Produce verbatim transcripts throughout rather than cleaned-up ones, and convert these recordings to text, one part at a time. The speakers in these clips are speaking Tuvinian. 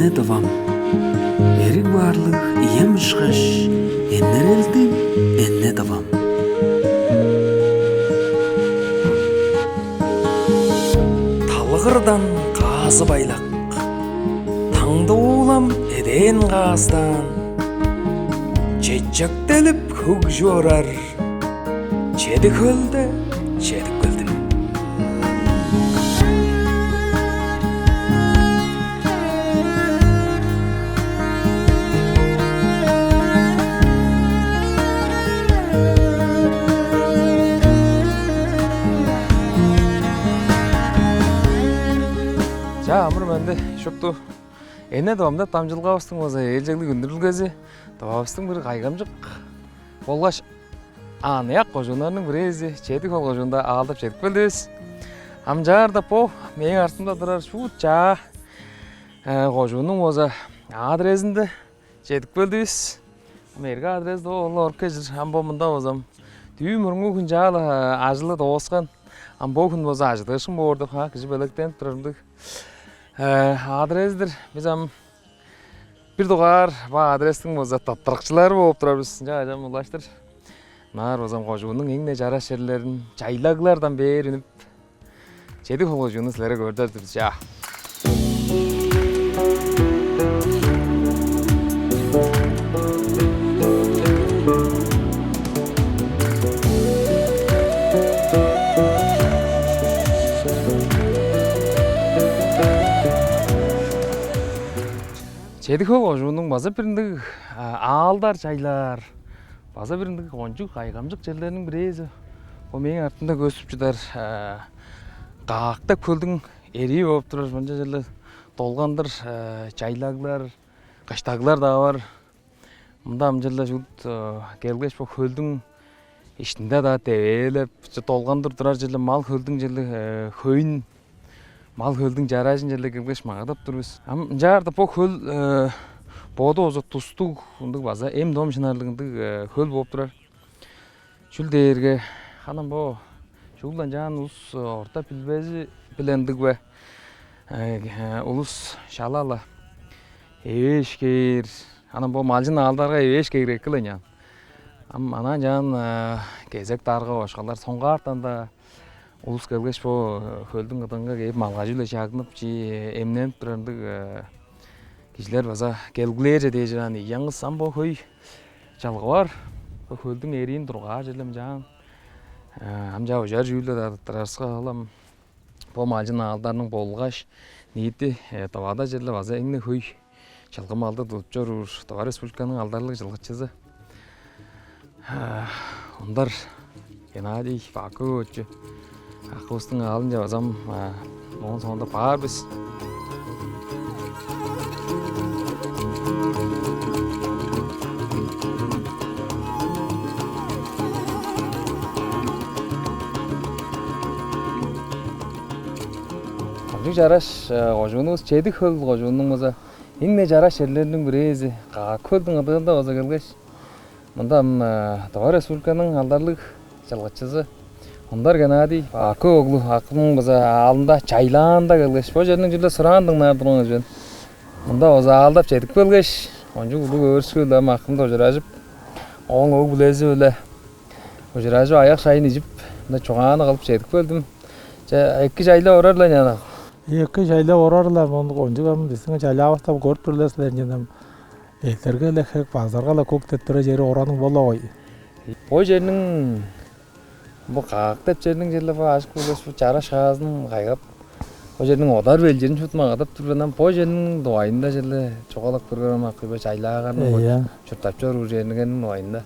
Эне-Тывам. Эриг баарлыг ием ышкаш, энерелдиг Эне-Тывам. Талыгырдан Каазы-Байлак, Таңды-Уулам эдээн каастаан, чечектелип хөгжүп орар Чеди-Хөлде чедип келдим. Чаа, амыр-менди, шупту. Эне-Тывам деп дамчыдылгавыстың база ээлчеглиг үндүрүлгези Тывавыстың бир кайгамчык болгаш аныяк кожууннарның бирээзи Чеди-Хөл кожуунда аалдап чедип келдивис. Ам чаа-даа бо мээң артымда турар шуут чаа, э, кожууннуң база адрезинде чедип келдивис. Ам эрги адрезинде ол оруккежир, ам бо мында болза ам дүү мурнуу хүн чаа-ла, э, ажылы дооскан. Ам бо хүн болза ажыдыышкын боор деп, ха, кижи белеткенип турар ындыг, э, адрес-тир. Бис ам бир дугаар бо адрестиң болза тырттырыкчылары бооп турар бис. Ынча ажам улаштыр. Ынаар болза ам кожууннуң эң-не чараш черлерин, чайлаглардан бээр үнүп, Чеди-Хөл кожуунну силерге көрдүр-дүр бис, чаа. Чеди-Хөл кожууннуң база бир ындыг, а, аалдар, чайлаар, база бир ындыг кончуг кайгамчык черлериниң бирээзи. Бо мээң артымда көстүп чыдар, а, Каак деп хөлдүң эрии бооп турар. Мынча черле долгандыр, а, чайлаглар, кыштаглар-даа бар. Мында ам черле шуут, э, келгеш, бо хөлдүң иштинде-даа девээлеп, чы-, долгандыр турар черле мал хөлдүң черле, э, хөйүн, мал хөлдүң чаражын черле келгеш магадап тур бис. Ам ынчаарда бо хөл, э, боду болза тустуг, ындыг база эм-дом шынарлыг ындыг, э, хөл бооп турар. Чүл дээрге, ханам бо чүгле ынчаан улус, э, орта билбези-биле ындыг бе? Э, э, улус шала-ла эвээш кээр, ханам бо малчын аалдарга эвээш кээр экил ынчаан. Ам анаа ынчаан, э, кезек дарга-бошкалар, соңгаартан-даа улус келгеш, бо, э, хөлдүң кыдыынга кээп, малгажы-биле чагынып, чи-, эмненип турар ындыг, э, кижилер база келгилээр че дээш ыраан ийин. Ам бо хөй чылгы бар. Бо хөлдүң эриин дургаар черле ынчаан, э, ам чаа ужар чүүлдү-даа тырттырарывыска, ол ам бо малчын аалдарның болгаш ниити, э, Тывада черле база эң-не хөй чылгы малды тудуп чоруур Тыва Республиканың алдарлыг чылгычызы, а, Ондар Геннадий Бакыович акывыстың аалынче база ам, а, моон соонда баар бис. Кончуг чараш, э, кожуунувус Чеди-Хөл кожууннуң база эң-не чараш черлериниң бирээзи, Каак-Хөлдүң кыдыында база келгеш, мында ам, э, Тыва Республиканың алдарлыг чылгычызы Ондар Геннадий Бакы оглу акының база аалында, чайлаанда келгеш, бо черниң чүгле сураан дыңнаар турган кижи мен. Мында база аалдап чедип келгеш, кончуг улуг өөрүшкү-биле ам акымда ужуражып, ооң өг-бүлези-биле ужуражып, аяк шайын ижип, мында чугааны кылып чедип келдим. Че, эки чайлап орар-ла, Няна. Эки чайлап орар-ла, мону кончуг ам бистиң чайлавыста көрүп тур-ла силер, Няна. Элдерге-ле хек, базарга-ла көк деп турар чери ораның бо-ла-гой. Бо черниң, бо Каак деп черниң черле бо ажык болгаш, бо чараш шаазын кайгап, бо черниң одар-белчиирин шуут магадап тур мен. Ам бо черниң дугайында черле чугаалап көрүңерем, акый, бо чайлаагарның, бо, ийе, чурттап чоруур чериңерниң дугайында.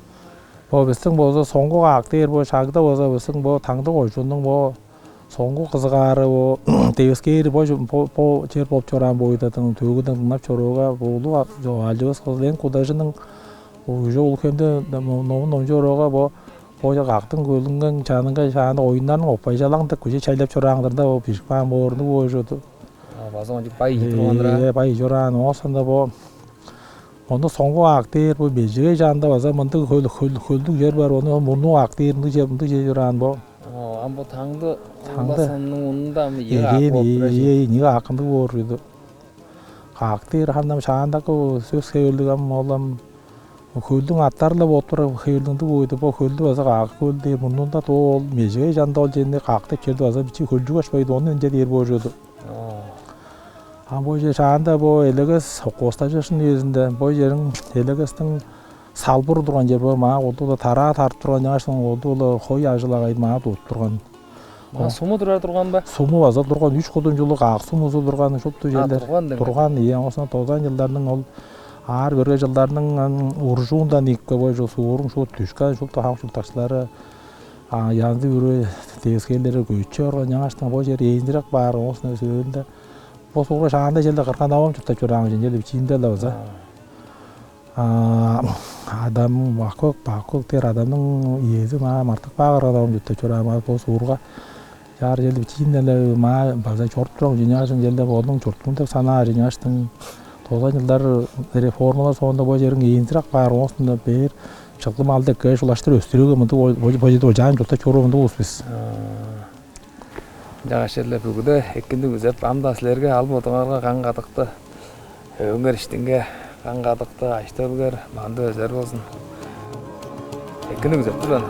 Бо бистиң болза Соңгу Каак дээр, бо шагда болза бистиң бо Таңды кожууннуң бо соңгу кызыгаары, бо девискээри, бо, бо, бо чер болуп чораан бо уйдадаң, төөгүден дыңнап чоруурга, бо улуг а-, чо-, аалчывыс Кызыл-Эник Кудажының уже Улуг-Хемде ном-, номун номчуп чоруурга, бо, бо Каактың хөлүнүң чанынга шаанда Оюннарның Оппай-Чалаң деп кижи чайлап чораан кылдыр-даа, бо бижип каан боор, ындыг боор чорду. А, база кончуг бай кижи турган-дыр аа. Э, бай кижи чораан. Оон соонда бо Ону Соңгу Каак дээр, бо Межегей чанында база мындыг хөл, хөл, хөлдүг чер бар, ону Мурнуу Каак дээр, мындыг чер, мындыг чер чораан бо. О, ам бо Таңды, Таңды улузунуң мурнунда ам ийи Каак, эгээн, болуп турар, ийе, чүве. Ийе, ийи Каак ындыг боор чүве. Каак дээр ханам шаандагы сөс хевирлиг ам ол ам хөлдүң аттары-ла болуп турар хевирлиг ындыг боор ийди. Бо хөлдү база Каак-Хөл дээр. Мурнунда доо ол Межегей чанында ол черни Каак деп черди база бичии хөлчүгеш байды, ону ынча дээр боор чүве-дир. Оо. А бо чер шаанда бо Элекес оккостажышын үезинде бо чериң Элекестиң салбыры турган чер бо, маа колдуу-ла тараа тарып турган, чаңгаш колдуу-ла хой ажыл-агай маа тудуп турган. Маа суму турар турган бе? Суму база турган, үш кудумчулуг Каак сумузу турган, шупту черлер турган дег. Турган, ийе, оон тозан чылдарның ол аар берге чылдарның уржуундан ийикпе бо чыл сууруң шуут дүшкен, шупту хамык чурттакчылары янзы-бүрү девискээрлерге көчүп орган, чаңгаш бо чер ээнзиреп каар, оон сөөлүнде бо суур шаанда черле кырган-авам чурттап чораан, черле бичиимде-ле база. Адам Бакок, Бакок дээр адамның иези маа мартып каар кырган-авам чурттап чораан, маа бо суурга чаар черле бичиимде-ле маа база чоруп турган, чүнү ажын черле бодуң чуртуң деп санаар, чүнү аштың. Тозан чылдар реформалар соонда бо чериң ээнзиреп каар, оон бээр чылгы малды эккеш улаштыр өстүрүүге мындыг бо черде олчаан чурттап чоруур мындыг улус бис. Ынчангаш черле бүгүде экинди күзеп, ам-даа силерге, ал бодуңарга каң кадыкты, өөңер иштинге каң кадыкты, ажы-төлүңер мандып өзер болзун. Экинди күзеп тур мен.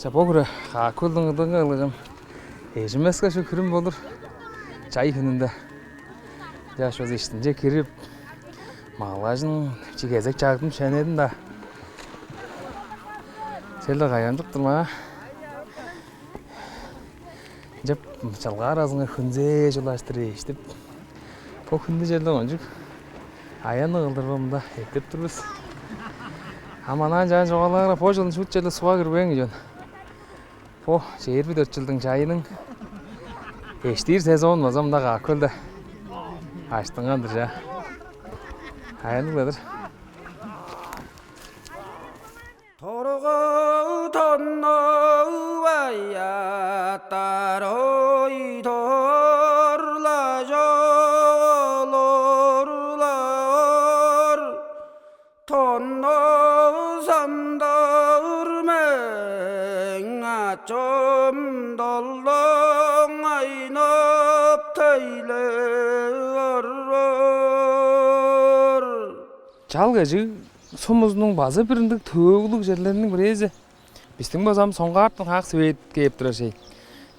Чаа, бо хире Каак-Хөлдүң кыдыынга кылгаш ам эжимеске шуут хүрүм болур. Чай хүнүнде. Чаа, шуут иштинче кирип, малгажын, бичии кезек чагдым шенедим-даа. Черле кайгамчык-тыр маа. Ынчап чылгы аразынга хүнзээш улаштыр эштип, бо хүннү черле кончуг аянныг кылдыр бо мында эртип тур бис. А манаан чаан чугаалаарга, бо чылын шуут черле сугга кирбээн кижи мен. Бо чээрби дөрт чылдың чайының эштир сезону база мында Каак-Хөлде ажыттынган-дыр, чаа. Аянныг-ла-дыр. Торгу-тонну баяттарой, тор-ла чок, олур-ла ор. Тонну самдыр мең ачым долдуң айнып, тейлеп орар. Чал-Кежиг сумузунуң база бир ындыг төөгүлүг черлериниң бирээзи. Бистиң болза ам соңгаартан хаак свет кээп турар чүве.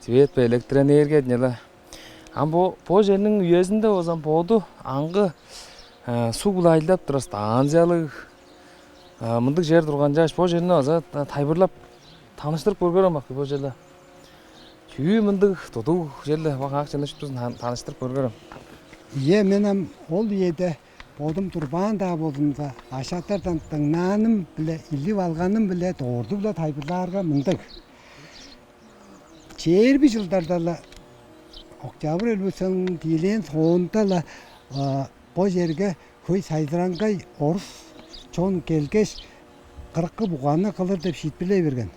Свет бе, электроэнергия дээни-ле. Ам бо, бо черниң үезинде болза ам боду аңгы, э, суг-биле ажылдап турар станциялыг, э, мындыг чер турган чаш, бо черни база тайылбырлап таныштырып көрүңерем, бо черле. Чүү мындыг тудуг черле, бо хаак черле шуптузун тан-, таныштырып көрүңерем. Ийе, мен ам ол үеде бодум турбаан-даа болзумза, ашактардан дыңнааным-биле, илип алганым-биле, дорду-биле тайылбырлаарга мындыг. Чээрби чылдарда-ла, октябрь революцияның тиилээн соонда-ла, а, бо черге хөй сайзыраңгай орус чон келгеш, кырыкы буганы кылыр деп шиитпирлей берген.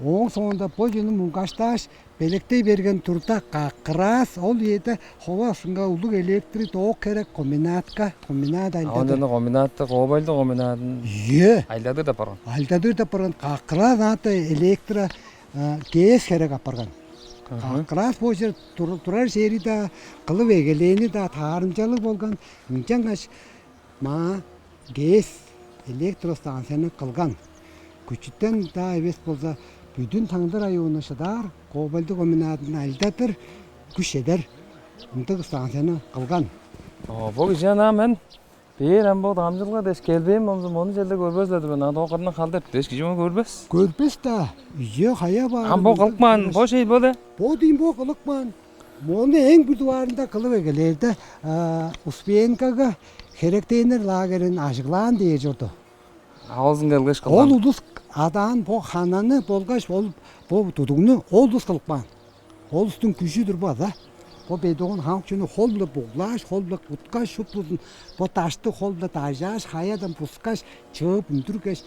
Ооң соонда бо чүнү муңгаштааш, белеткей берген турда, Какрас ол үеде Хову аксынга улуг электри тоок херек, комбинатка, комбинат. А, ында ажылдадыр. Комбинатты, кобальт комбинатын. Ийе. Ажылдадыр деп барган. Ажылдадыр деп барган. Какрас аңаа электро, а, ГЭС херек апарган. Аха. Какрас бо чер тур-, турар чери-даа, кылып эгелээни-даа таарымчалыг болган. Ынчангаш маа ГЭС электростанцияны кылган. Күчүтен-даа эвес болза, бүдүн Таңды району шыдаар, кобальт комбинатын ажылдадыр, күш чедер ындыг станцияны кылган. О, бо кижи ынаа мен бээр ам бо дамчыдылга дээш келбээн болза, мону черле көрбес-ле-дир мен. Ам доо кырындан халдыр дээш кижи мону көрбес. Көрбес-даа, үе хая баар. Ам бо кылыпкан, бо шей бо-ле. Бо дейм бо кылыпкан. Мону эң бир дугаарында кылып эгелээрде, а, Успенкага херектеннер лагерин ажыглаан дээр чорду. Авалзын келгеш кылган. Ол улус адаан бо хананы болгаш ол бо тудугну ол улус кылып каан. Ол улустуң күжү-дүр база. Бо бедоон хамык чүнү хол-биле буглааш, хол-биле куткаш, шуптузун бо дашты хол-биле дажааш, хаядан бускаш, чыып үндүргеш,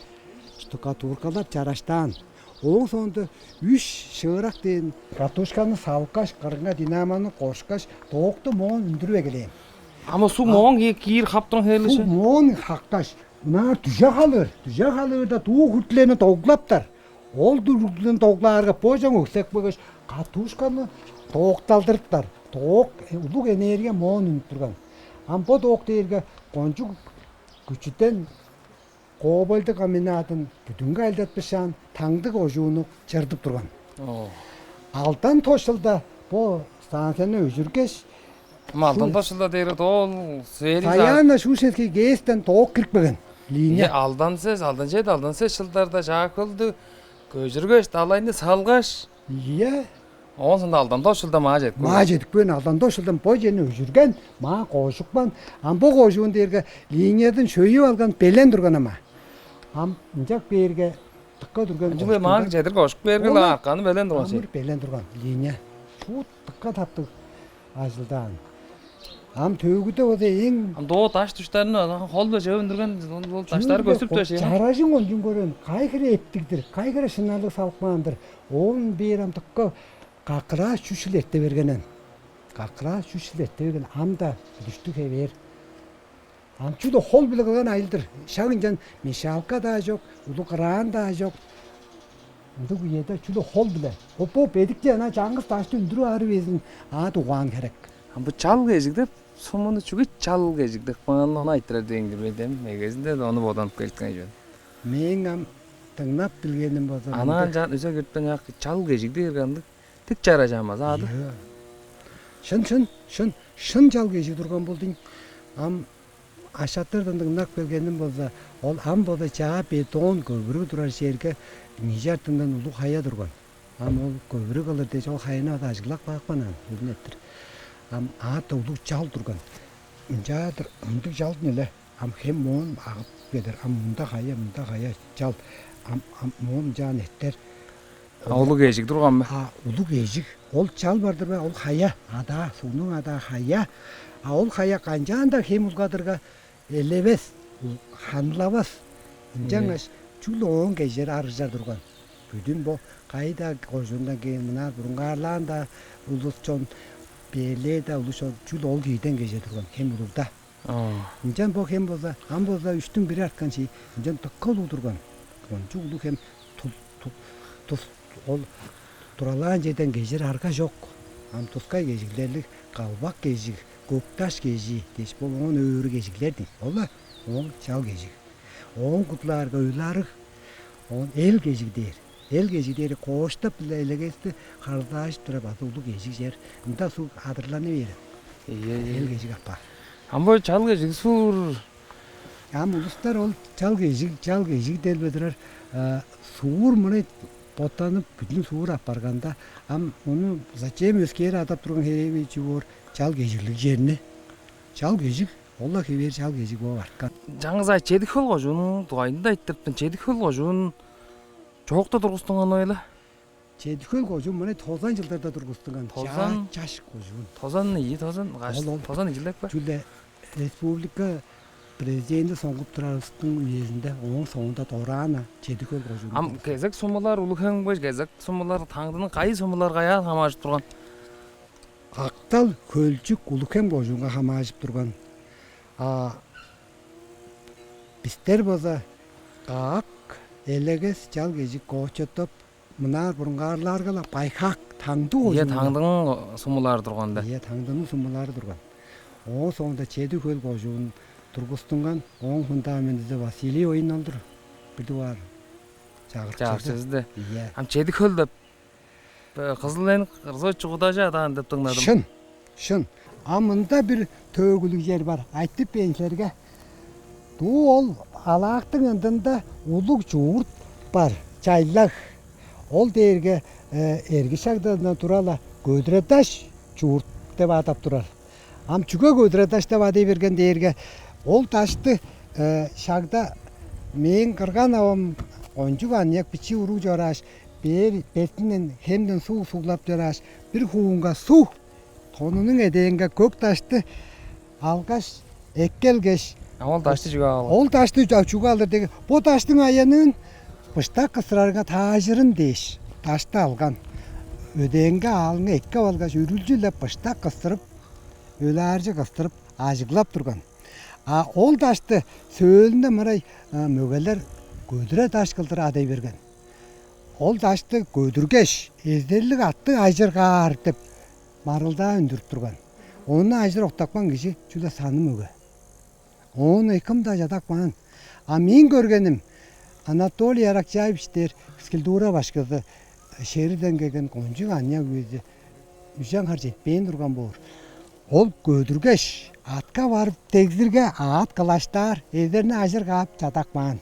штукатуркалап чараштаан. Ооң соонда үш шыырак дээн катушканы салгаш, кырынга динамону кошкаш, тоокту моон үндүрүп эгелээн. Ама суг моон киир хаптың хээрлише? Суг моон хаккаш, ынаар дүже халыыр, дүже халыырда дуу хүртүлени доглаптар. Ол дүрүглүн доглаарга божаң өксек болгаш катушканы тоокталдырыптар. Тоок улуг энергия моон үнүп турган. Ам бо тоок дээрге кончуг күчүден кобальт комбинатын бүдүнгү айлдатпышаан таңдыг кожууну чырдып турган. Алдан тошулда бо станцияны өжүргеш, ам алдан тошулда дээри доол сфери Саяна Шушинский ГЭСтен тоок кирип келген линия. Алдан сес, алдан чеди, алдан сес жылдарда Жаакөлдү көжүргеш, далайны салгаш, Ийе. Оон соонда алдан тос чылда маа чедип Маа чедип кээн алдан тос чылдан бо черни өжүрген, маа кожупкан. Ам бо кожуун дээрге линиядан шөйүп алган белен турган ама. Ам ынчак бээрге тыкка турган Ынчылы маа чедир кошуп бээрге-ле арканы белен турган сен. Амыр белен турган линия. Шуут тыкка таптыг ажылдаан. Ам төөгүде болза эң Ам доо даш душтарын хол-биле чыып үндүрген ол даштары көстүп тур ши. Чаражың ончун көрөөн, кай хире эптиг-дир, кай хире шынарлыг салып каан-дыр. Оон бээр ам тыкка какыраа чүшүл эрте берген. Какыраа чүшүл эрте берген ам-да бүдүштү хевээр. Ам чүдө хол-биле кылган айылдыр. Шак ынчан мешалка-даа чок, улуг кыраан-даа чок. Ындыг үеде чүдө хол-биле. Оп-оп эдикче ана чаңгыс дашты үндүрүп ары безин аа дугаан херек. Ам бу чал кежиг деп сумуну чүге чал кежиг деп каан ону айтырар дээн кирбейдем. Эгезинде ону боданып келген чүве. Мээң ам дыңнап билгеним болза Анаан жаан үзе киртпен чал кежиг дээр кандыг тик чаражаан база аады. Шын шын шын шын чал кежиг турган болдуң. Ам ашаттардан дыңнап келгеним болза, ол ам болза чаа бетон көбүрү турар черге мижи артындан улуг хая турган. Ам ол көбүрү кылыр дээш ол хаяны ада ажыглап каапкан аан, өлүн эттир. Ам аата улуг чал турган. Ынчаадыр ындыг чалдын эле ам хем моон агып кедер. Ам мында хая, мында хая чал. Ам ам моон ынчаан эттер. А улуг эжиг турган бе? А улуг эжиг. Ол чал бар-дыр бе? Ол хая, адаа, сугнуң адаа хая. А ол хая канчаан-даа хем улгадырга элевес, ханылавас. Ынчангаш чүгле ооң кежери арыжар турган. Бүдүн бо кайда кожуундан кээн мынаар бурунгаарлаан-даа улус чон, бээлээ-даа улус чон чүгле ол киирден кеже турган хем улугда. Ынчан бо хем болза, ам болза үштүң бири арткан чий, ынчан дыка улуг турган. Кончуг улуг хем тус ол туралаан черден кежир арга чок. Ам тускай кежиглерлиг калбак кежиг, көкташ кежии дээш, бо оон өөрү кежиглер дейн. Ол-ла ооң чал кежиг. Ооң кудлаарга ойларыг, оон эл кежиг дээр. Эл кежиг дээри кооштап-биле элегести харылдаажып турар база улуг кежиг чер. Ында суг адырланы бээр. Ийе, ийе. Эл кежиг апаар. Ам бо чал кежиг суур. Ам улустар ол чал кежиг, чал кежиг делбе турар. Суур мыны боттанып, бүдүн суур апарганда, ам ону зачем өскээр адап турган херээвей чүве боор чал кежиглиг черни. Чал кежиг, ол-ла хевээр чал кежиг бооп арткан. Чаңгыс ай Чедик-Хөл кожуунуң дугайында айтырыптын. Чедик-Хөл кожуун чоокта тургустунган ойла. Чедик-Хөл кожуун мына тозан жылдарда тургустунган. Тозан чаш кожуун. Тозан ийи, тозан каш? Ол ол. Тозан ижилек бе? Чүле республика президенти соңгуп турарыстың үезинде ооң соонда дораана Чедик-Хөл кожуун. Ам кезек сумулар улуг хем беш, кезек сумулар таңдының кайы сумулар каяа хамаажып турган? Актал, Хөлчүк, Улуг-Хем кожуунга хамаажып турган. А бистер база Каак, Элегес, чал кежик коочоттоп, мынаар бурунгаарлаарга-ла Байхаак, Таңды кожуунга. Таңдының сумулаар турган да. Ийе, Таңдының сумулаары турган. Ооң соонда Чеди-Хөл кожуун тургустунган, ооң фундаментизи Василий Оюн ол-дур. Бир дугаар чагырыкчызы. Чагырыкчызы да. Ийе. Ам Чеди-Хөл деп Кызыл-Эник Кыргысович Чугудажы адаан деп дыңнадым. Шын, шын. А мында бир төөгүлүг чер бар, айтып бээр силерге. Дуу ол алаактың ындында улуг чуурт бар, чайлаг. Ол дээрге эрги шагдан тура-ла Көдүре-Даш чуурт деп адап турар. Ам чүге Көдүре-Даш деп адай берген дээрге, ол дашты шагда Мээң кырган-авам кончуг аныяк бичии уруг чорааш, бээр бертинден хемден суг суглап чорааш, бир хуунга суг, тонунуң эдээнге көк дашты алгаш, эккелгеш, А ол дашты чүге алган? Ол дашты чү- чүге алыр деген. Бо даштың аянын быштак кыстырарга таажырын дээш, дашты алган. Өдээнге аалынга эккеп алгаш, үрүлчү-ле быштак кыстырып, өлааржы кыстырып, ажыглап турган. А ол дашты сөөлүнде мырай мөгелер көдүре даш кылдыр адай берген. Ол дашты көдүргеш, эзерлиг атты ажыргаар деп марылдаа үндүрүп турган. Ону ажыр октапкан кижи чүгле саны мөге. Оон кым-даа чадап каан. А мээң көргеним, Анатолий Аракчаевич дээр физкультура башкызы шериден келген кончуг аныяк үези үжен хар четпээн турган боор. Ол көдүргеш, аътка барып дегзирге, аът кылаштаар, эзерни ажыр каап чадап каан.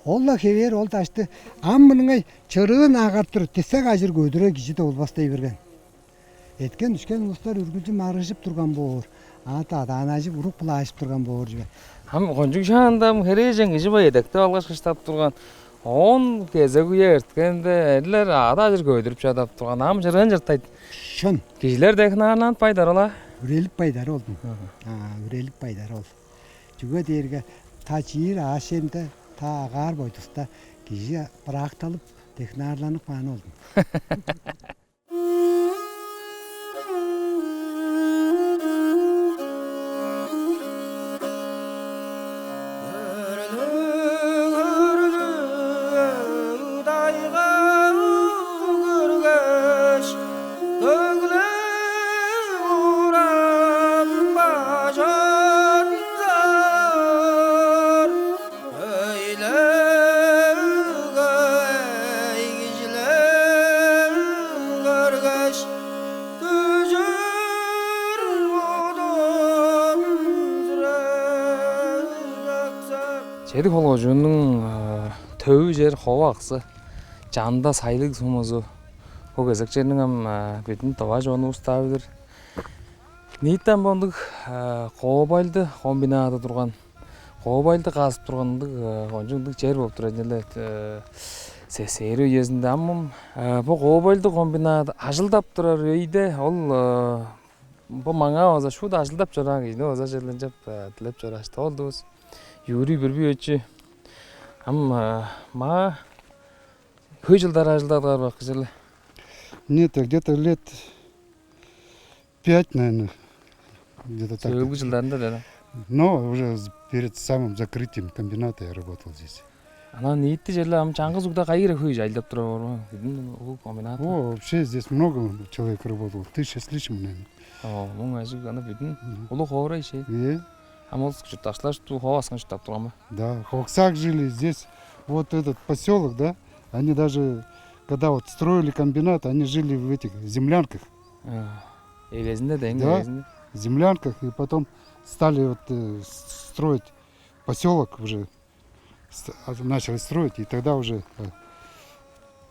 Ол-ла хевээр ол дашты ам мыныңай чырыын агартыр дисек ажыр көдүрер кижи-даа болбастай берген. Эткен-дүшкен улустар үргүлчү маргыжып турган боор, аът адаанажып, урук-булаажып турган боор чүве. Ам кончуг шаанда ам херээжен кижи бо эдектеп алгаш кыштап турган. Оон кезек үе эрткенде, эрлер аъды ажыр көдүрүп чадап турган. Ам чырыын чырттай. Шын. Кижилер дег наарланып байдары ол-а. Үрелип байдары ол. Мгм. А, үрелип байдары ол. Чүге дээрге та чиир аъш-чемде, та агаар-бойдуста кижи быраакталып, технаарланып каан ол. Өрлүг-өрлүг дайга көргеш, көглеп урам бажыңзар. Өйлег-ей, кижилер көргеш, күжүр будум сүрер аксар. Чеди-Хөл кожууннуң, э, төвү чер Хову-Аксы, чанында Сайлыг сумузу. Бо кезек черниң ам, э, бүдүн тыва чонувус-даа билир. Ниити ам мындыг, э, кобальт комбинады турган. Кобальт казып турган ындыг, э, кончуг ындыг чер болуп турар ийин але, э, СССР үезинде. Ам, э, бо кобальт комбинады ажылдап турар өйде ол, э, бо маңаа база шуут ажылдап чораан кижини база черле ынчап, э, дилеп чорааш-тыр. Ол-дур бис. Юрий Бүрбүевич, ам, э, маа хөй чылдар ажылдадыңар бе, кижи але? Нет, где-то лет пять, наверное, где-то так. Сөөлгү чылдарында да. Но уже з-, перед самым закрытием комбината я работал здесь. Анаа ниити черле ам чаңгыс угда кайы хире хөй ажылдап турар боор бе? Бүдүн улуг комбинат. О, вообще здесь много человек работало, тысяча с лишним, наверное. О, муң ажыг, ана бүдүн. Мгм. Улуг хоорай ше. Э? Ам ол чурттакчылар шупту Хову-Аксыга чурттап турган бе? Да, Хову-Аксак жили здесь. Вот этот поселок, да, они даже, когда вот строили комбинат, они жили в этих землянках. А, эгезинде, дең. Да, эгезинде. В землянках, и потом стали вот, э, с-, строить поселок уже. С-, а, начали строить, и тогда уже, э,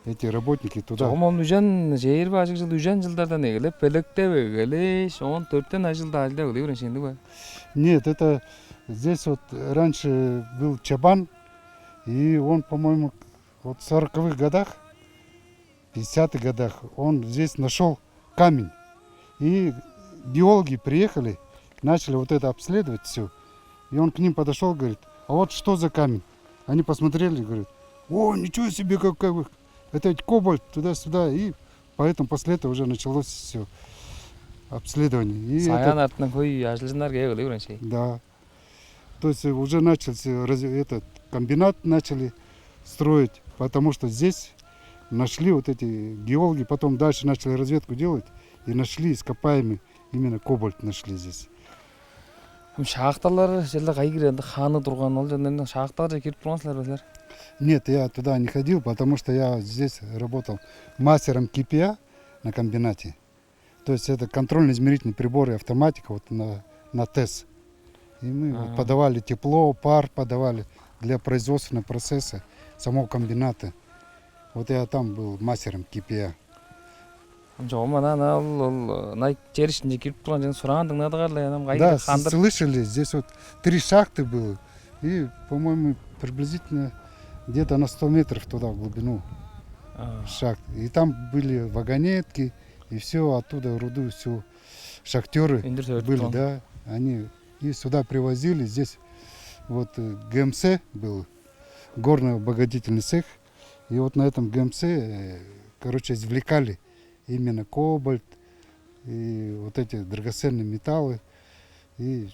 эти работники туда. Чогум ону үжен, чээрби ажыг чыл, үжен чылдардан эгелеп, белеткеп эгелээш, оон дөртен ажыг чылда ажылдап эгелей берген шенди бе? Нет, это здесь вот раньше был чабан, и он, по-моему, вот в сороковых годах, пятидесятых годах он здесь нашёл камень. И геологи приехали, начали вот это обследовать всё. И он к ним подошёл, говорит: «А вот что за камень?» Они посмотрели, говорят: «О, ничего себе, как, как бы, это ведь кобальт, туда-сюда». И поэтому после этого уже началось всё обследование. И Саян этот артынан хөй ажылчыннар кээп эгелей берген ше. Да. То есть, э, уже начался раз-, этот комбинат начали строить, потому что здесь нашли вот эти геологи, потом дальше начали разведку делать и нашли ископаемый, именно кобальт нашли здесь. Ам шахталар черле кайы хире, ында ханы турган, ол черлерниң шахталарже кирип турган силер бе силер? Нет, я туда не ходил, потому что я здесь работал мастером К П А на комбинате. То есть это контрольно-измерительные приборы, автоматика вот на, на ТЭС. И мы вот подавали тепло, пар подавали для производственного процесса самого комбината. Вот я там был мастером К П А. Ам чогум ана, ана ол, ол, ынай чер иштинче кирип турган чүвени сураан дыңнадыңар-ла, ам кайы хандыр. Да, с-, слышали, здесь вот три шахты было. И, по-моему, приблизительно где-то на сто метров туда в глубину А, шахт. И там были вагонетки, и все оттуда руду, все шахтеры Индир Север были, Тон. Да, они и сюда привозили, здесь вот э, ГМС был, горно-обогатительный цех, и вот на этом ГМС, э, короче, извлекали именно кобальт и вот эти драгоценные металлы, и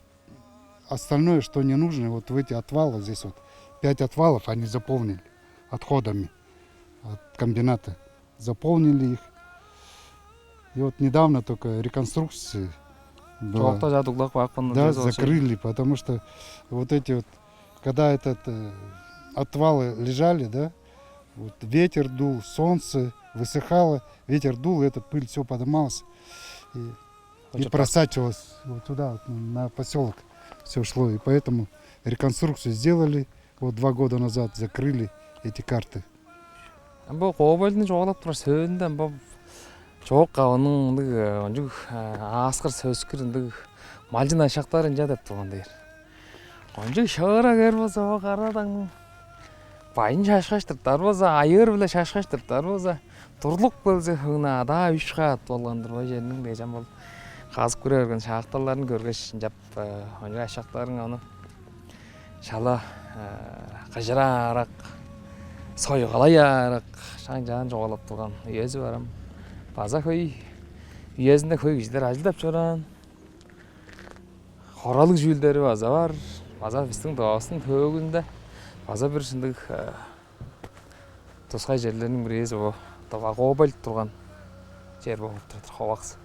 остальное, что не нужно, вот в эти отвалы здесь вот, пять отвалов они заполнили отходами от комбината, заполнили их. И вот недавно только реконструкция была. Чоокта чаа дуглап каапкан. Да, закрыли, потому что вот эти вот, когда этот э, отвалы лежали, да, вот ветер дул, солнце высыхало, ветер дул, эта пыль все поднималась и, и просачивалась вот туда, вот, на поселок все шло. И поэтому реконструкцию сделали, вот два года назад закрыли эти карты. Бо кобальтны чугаалап турар сөөлүнде бо чоок кавының мындыг э, кончуг э, ааскыр сөскүр ындыг малчын ашактар ынча деп турган дээр. Кончуг шыырак эр болза бо кара дагның байын шашкаш тыртар болза, айыыр-биле шашкаш тыртар болза, турлук болза хөңнү адаа үш каат болган-дыр бо черниң дээжем бол. Казып көрө берген шаакталдарын көргеш ынчап э, кончуг ашактарың ону шала э, кыжыраарак, сойгалаяарак шаң-чаан чугаалап турган үези барам. База хөй үезинде хөй кижилер ажылдап чораан. Хоралыг чүүлдери база бар. База бистиң Тывавыстың төөгүнде база бир ындыг э, тускай черлерниң бирээзи бо Тывага обалып турган чер болуп турар Ховакс.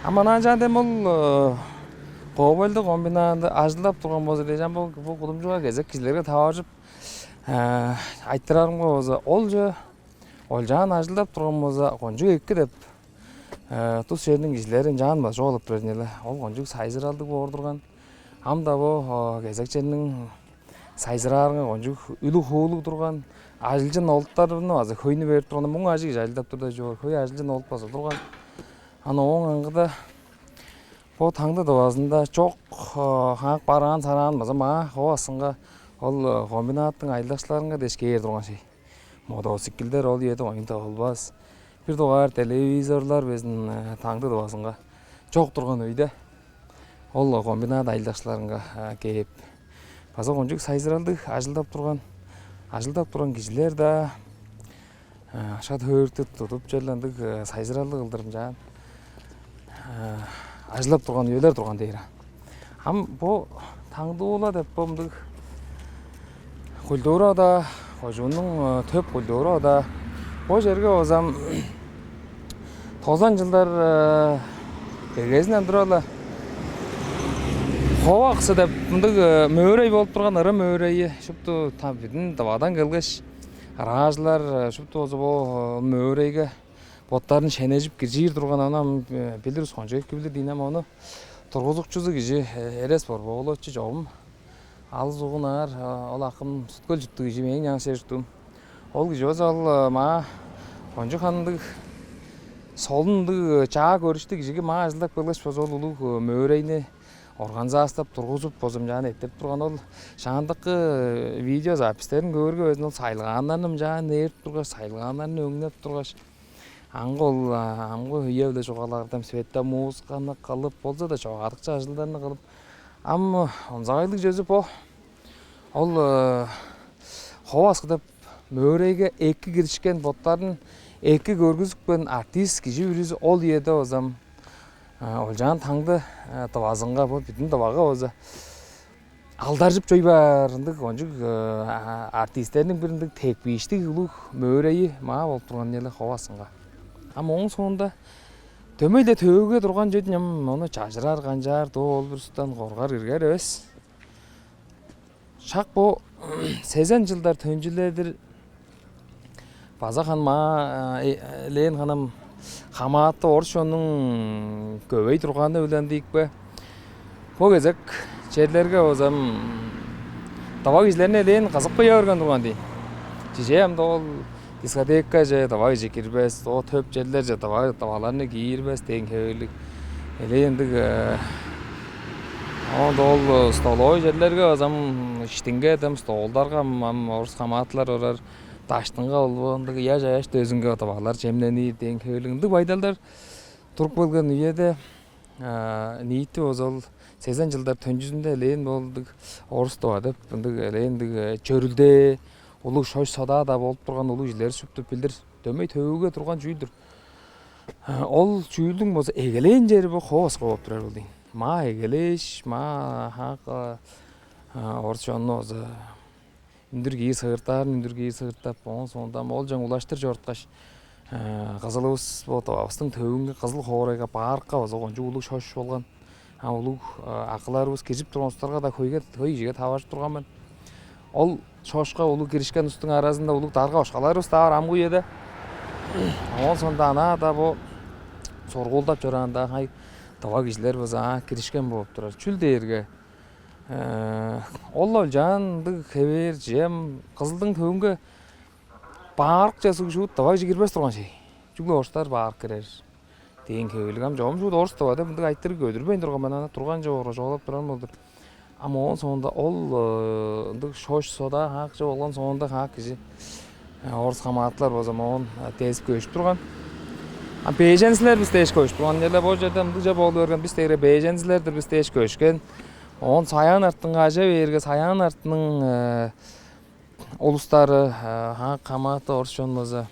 А манаа чаан дем ол э, кобальды комбинады ажылдап турган болза дээш ам бул бул кудумчуга кезек кижилерге таваржып э, айтырарымга болза ол же олчаан ажылдап турган болза кончуг эки деп э, тус черниң кижилери ынчаан база чугаалап турар ийин эле. Ол кончуг сайзыралдыг боор турган. Ам-даа бо кезек черниң сайзыраарынга кончуг үлүг хуулуг турган. Ажылчын олуттарны база хөйнү берип турган. Муң ажыг кижи ажылдап турда чоор. Хөй ажылчын олут база турган. Аны ооң аңгыда бо таңды дывазында чок хаак бараан сараан база маа ховасынга ол комбинаттың айылдакчыларынга дээш кээр турган шей. Мотоциклдер ол үеде оюн тывылбас. Бир дугаар телевизорлар безин таңды дывазынга чок турган өйде ол комбинат айылдакчыларынга кээп база кончуг сайзыралдыг ажылдап турган ажылдап турган кижилер-даа шат хөөрүктү тудуп черле ындыг сайзыралдыг кылдырымчаан ажылдап турган үелер турган дээр. Ам бо таңдуула деп бо мындыг культура-даа, кожууннуң төп культура-даа бо черге базам тозан жылдар эгезинден тура-ла ховаксы деп мындыг мөөрей болуп турган ыры мөөрейи шупту бүдүн дывадан келгеш ыраажылар шупту болза бо мөөрейге боттарын шенежип киржир турган аны ам билир ускончу эки билир диин ам ону тургузукчузу кижи эрес бор боолочу чогум алыс угун аар ол акым сүткөл чуттуг кижи мээң жаңы сер чуттуум ол кижи болза ол маа кончуг ханындыг солун ындыг чаа көрүштүг кижиге маа ажылдап келгеш болза ол улуг мөөрейни организастап тургузуп бозумчаан эттирип турган ол шаандыкы видеозапистерин көөрге безин ол сайылгааннарын ымчаан нээрип тургаш сайылгааннарын өңнеп тургаш аңгы ол амгы үе-биле чугаалаарда светомузыканы кылып болза-да чогаадыкчы ажылдарны кылып ам онзагайлыг чөзү бо ол хову аскы деп мөөрейге эки киришкен боттарын эки көргүзүпкен артист кижи бүрүзү ол үеде базам олчаан таңды дывазынга бо бүдүн дывага база алдаржып чой баар ындыг кончуг артисттерниң бир ындыг тепкииштиг улуг мөөрейи маа болуп турган эле ховасынга. Ам ооң соонда дөмей-ле төөгүге турган чүве-дир ам ону чажырар канчаар доо ол бир устан коргар иргер эвес. Шак бо сезен жылдар төнчүледир база ханмаа элээн ханам хамааты орус чоннуң көбей турганы билен диикпе. Бо кезек черлерге базам Тыва кижилерни элээн кызып кыя берген турган дийин. Чижээ, ам ол дискотекаже тыва кижи кирбес, о төп черлерже тыва тываларны киирбес дээн хевирлиг. Элээн ындыг, э, оон ол столовый черлерге база ам иштинге дем столдарга ам, ам орус хамаатылар орар, даштынга ол ындыг ыяш аяш дөзүнге тывалар чемненир дээн хевирлиг ындыг байдалдар туруп келген үеде, а, ниити болза ол сезен чылдар төнчүзүнде элээн болдуг орус тыва деп ындыг элээн ындыг, э, чөрүлдээ, улуг шош-содаа-даа болуп турган улуг кижилер шупту билир. Дөмей төөгүге турган чүүл-дүр. Ол чүүлдүң болза эгелээн чери бо Хову-Акска болуп турар ол дийин. Маа эгелээш, маа хаак, а, орус чонну болза үндүр киир сыыртаарын үндүр киир сыыртап, оон соонда ам ол чаң улаштыр чоруткаш, э, Кызылывыс бо Тывавыстың төвүнге Кызыл хоорайга, паркка база кончуг улуг шош болган. А улуг, э, акыларывыс киржип турган улустарга-даа хөйге, хөй кижиге таваржып турган мен. Ол шошка улуг киришкен улустуң аразында улуг дарга-бошкаларывыс-даа бар амгы үеде. Оон соонда анаа-даа бо сургуулдап чораанда хай тыва кижилер база аңаа киришкен болуп турар. Чүл дээрге, э, ол олчаан ындыг хевээр чүве ам Кызылдың төвүнге паркче суг шуут тыва кижи кирбес турган чей. Чүгле орустар парк кирер дээн хевирлиг. Ам чогум шуут орус-тыва деп мындыг айтырыг көдүрбейн турган мен, ана турган чоор чугаалап турарым ол-дур. Ам оон соонда ол, э, ындыг шош-содаа хаак чок болган соонда хаак кижи, э, орус хамаатылар болза моон, э, дезип көжүп турган. Ам беженцилер бис дээш көжүп турган. Эле бо черде мындыг чоп болу берген, бис дээрге беженцилер-дир бис дээш көшкен. Оон Саян артынга ажа бээрге, Саян артының, э, улустары, э, хаак хамааты орус чон болза,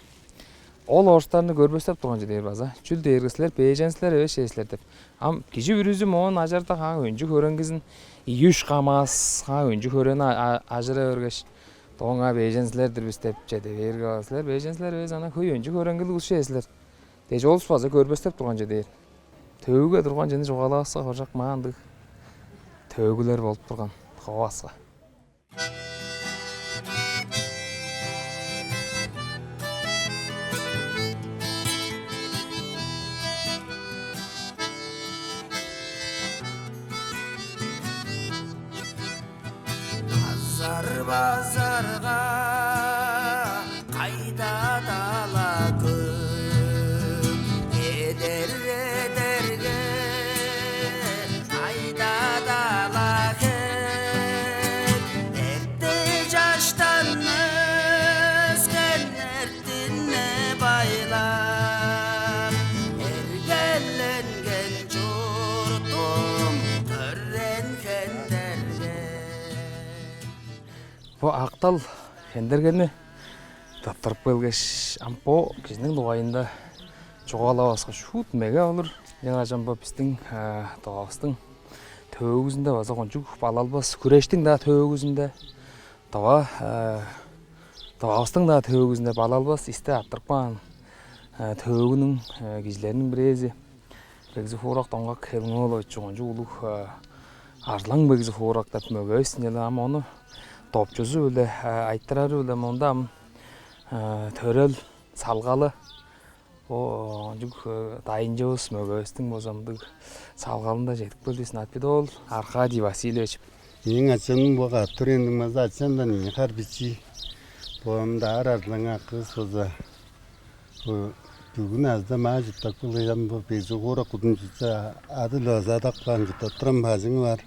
ол орустарны көрбестеп турган чүве дээр база. Чүл дээрге силер беженцилер эвес чүве силер деп. Ам кижи бүрүзү моон ажарда хаак өнчү-хөреңгизин, ийи-үш КамАЗ хаак өнчү-хөреңни а-, а-, ажыра бергеш, дооңаа беженцилер-дир бис деп чеде бээрге, силер беженцилер эвес, ана хөй өнчү-хөреңгилиг улус чүве силер дээш, ол улус база көрбестеп турган чүве дээр. Төөгүге турган чүвени чугаалаваска хоржок, маа ындыг төөгүлер болуп турган Хову-Акска. Азар-базарга кайда-даа-ла көп, эдер-эдерге кайда-даа-ла хеп. Эрте чаштан өскен эртине байлап, эргеленген чуртум төрен хендерге. Бо Ак-Тал хендергени тырттырып келгеш, ам бо кижиниң дугайында чугаалаваска шуут меге болур. Ынчангаш ам бо бистиң, э, Тывавыстың төөгүзүнде база кончуг балалбас, хүрештиң-даа төөгүзүнде, Тыва, э, Тывавыстың-даа төөгүзүнде балалбас исте арттырып каан, э, төөгүнүң, э, кижилериниң бирээзи Бегзи-Хуурак Доңгак Хелиң-оолович кончуг улуг, э, арзылаң Бегзи-Хуурак деп мөгевис-тир ийин. Ам ону допчузу-биле, э, айтырары-биле мында ам, э, төрел салгалы, о, кончуг, э, дайынчывыс мөгевистиң болза мындыг салгалында чедип келдивис, Надпидол Аркадий Васильевич. Мээң ачамның бо катап турган база ачамдан ийи хар бичии. Бо ам даар арзылаң акывыс болза, бо бүгүн азы-даа маа чурттап келгеш, ам бо Бегзи-Хуурак кудумчузу ады-биле база адап каан, чурттап турар бажыңы бар.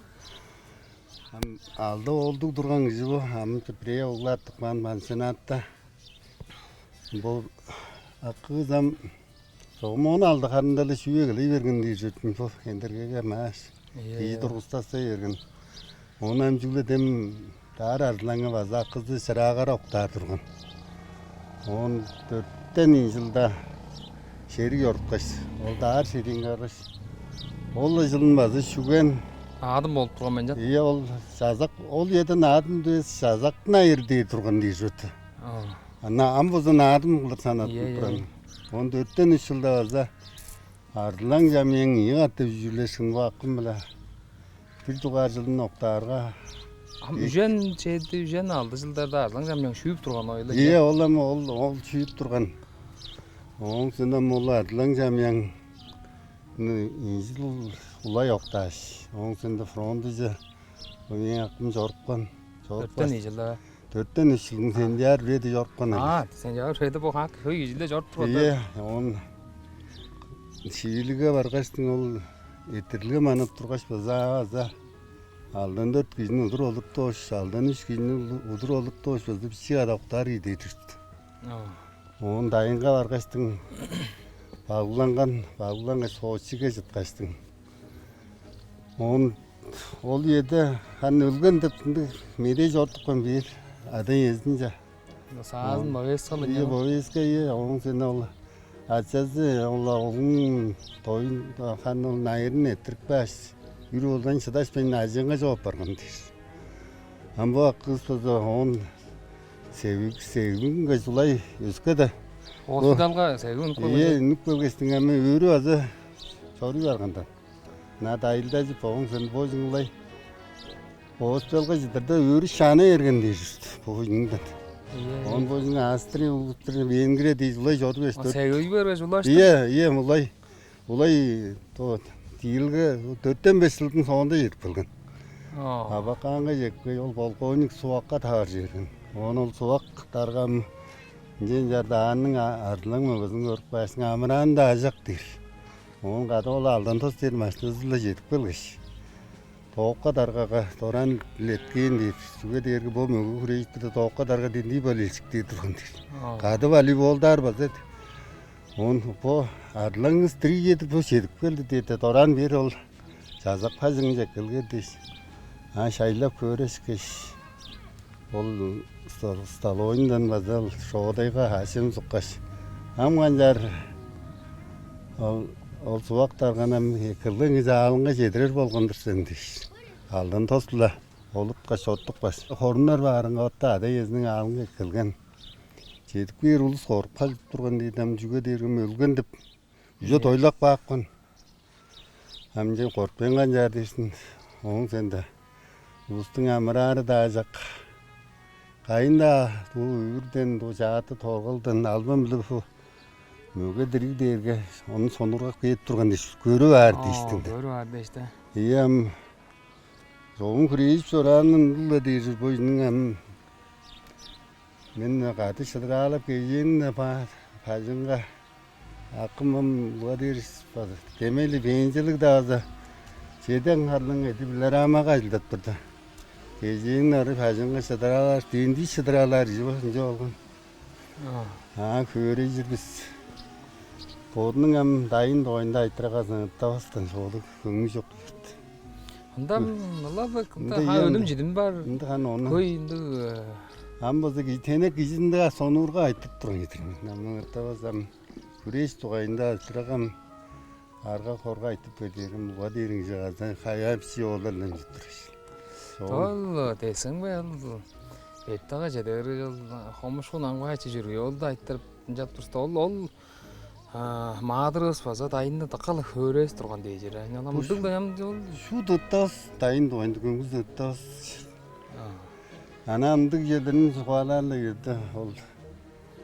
Ам алды оолдуг турган кижи бо, ам бирээ оглу артып каан пансионатта. Бо акывыс ам чогум он алды харында-ла шүүп эгелей берген дижир мен, бо хендергеге мааш. Ийе. Кижи тургустастай берген. Оон ам чүгле дем даар арзылаңы база акызы Шыраагары октаар турган. Оон дөртен ийи чылда шериг чоруткаш, ол даар шериинге баргаш, ол-ла чылын база шүүген. Наадым болуп турган мен чан. Ийе, ол чазак, ол үеде наадым дивес, чазактың айыры дээр турган дижир. Оо. Ана ам болза наадым кылдыр санаттынып турар. Ийе, ийе. Оон дөртен үш чылда база арзылаң чамыяң ийи катап үжүүрлешкен бо акым-биле. Бир дугаар чылын октаарга, ам үжен чеди, үжен алды чылдарда арзылаң чамыяң шүүп турган ол-ла. Ийе, ол ам ол, ол шүүп турган. Ооң соонда ам ол арзылаң чамыяң ынча улай октааш, ооң соонда фронтуже мээң акым чорупкан. Дөртен ийи чылда. Дөртен үш чылдың сентябрь бирээде чорупкан. А, сентябрь бирээде бо хак хөй кижилер чоруп турган. Ийе, оон Шивилиге баргаштың ол эрттирилге манап тургаш база база алдан дөрт кижини удур олуртуш, алдан үш кижини удур олуртуш база бичии када октаар киде турду. Оон дайынга баргаштың багланган, баглангаш Сочиге чыткаштың. Оон ол үеде ханы өлген деп ындыг медээ чорудупкан бээр ада-иезинче. Саазын повестка. Ие, повестка, ие. Оон сен ол ачазы ол оглун тоюн ханы ол найырын эрттирип кааш, үр болдан шыдашпайн ажыынга чогуп барган дээш. Ам бо акывыс болза оон сегип сегип үнге чулай өске-де. Госпиталга сегип үнүп келген. Ие, үнүп келгештиң ам өрү база чоруй барган-даа. На дайылдажып оон сен бо чыңылай. Госпиталга чыдырда өрү шаана берген дээш бо чыңдан. Оон бо чың Австрия улуттур Венгрия дей чулай чоруп эстер. Сегип бергеш улаш. Ие, ие, мулай. Улай то диилге дөртен беш чылдың соонда чедип келген. Абакаанга чекпей ол полковник сувакка таар жерген. Оон ол сувак даргам ынчен чардааның арлаң мөгезин көрүп каашсың амыраан-даа ажак дээр. Оон кады ол алдан тос дээр машиназы-ла чедип келгеш, тоокка даргага дораан илеткээн дээр. Чүге дээрге бо мөге хүрээжип турда тоокка дарга дендии болельщик дээр турган дээр. Кады волейболдаар база. Оон бо арлаңыс дириг чедип бо чедип келди дээрде дораан бээр ол чазак бажыңынче эккелген дээш. А шайлап көөрүшкеш, ол столовойундан база ол шоодайга аъш-чем суккаш, ам канчаар ол ол сувак дарганам эккелген кижи аалынга чедирер болган-дыр сен дээш. Алдан тос-ла олуткаш оттупкаш, хоруннар баарынга отта ада-иезиниң аалынга эккелген. Чедип кээр улус хоруп халчып турган дээди ам чүге дээрге ам өлген деп уже дойлап каапкан. Ам ынчан кортпайн канчаар дээшсин. Ооң сенде улустуң амыраары-даа чак. Кайын-даа дуу үүрден, дуу чааты торгалдан албан-биле бо мөге дириг дээрге ону сонургап кээп турган дээш, көрүп аар дээштиң. Көрүп аар дээш-даа. Ийе ам чогум хүрээжип чораанын ындыг-ла дээр бо ийниң ам. Мен кады шыдыраалап кежээниң-не бажыңга акым ам улуга дээр база демели пенсиялыг-даа база чеден харлың эди пилорамага ажылдап турда. Кежээниң ары бажыңга шыдыраалаар, дендии шыдыраалаар кижи бо ынча болган. Аа, хөөрейжир бис. Бодунуң ам дайын дугайында айтырага саңыттавастан шоолуг көңнү чок. Ында ылап ында ха өлүм чидим бар. Ында хан ону. Хөй ындыг. Ам болза тенек кижизинде сонуурга айтып турган ийдир мен. Ам ыртавас ам хүрээш дугайында ыртырагам арга хорга айтып бердерим уга дээриң жыгазан хаяап чи ооларлан чыттырыш. Ол десең бе ал бептага чеде берге ол хомушку наңгай чи жүргү ол да айтырып ынчап турса ол ол маадырывыс база дайынны дыка-ла хөөрээс турган дээжир. Ынчан ам ындыг-ла ам ол шуут ыттавас, дайын дугайында көңгүс ыттавас. Ана ындыг черлерин чугаалаар-ла кирди ол.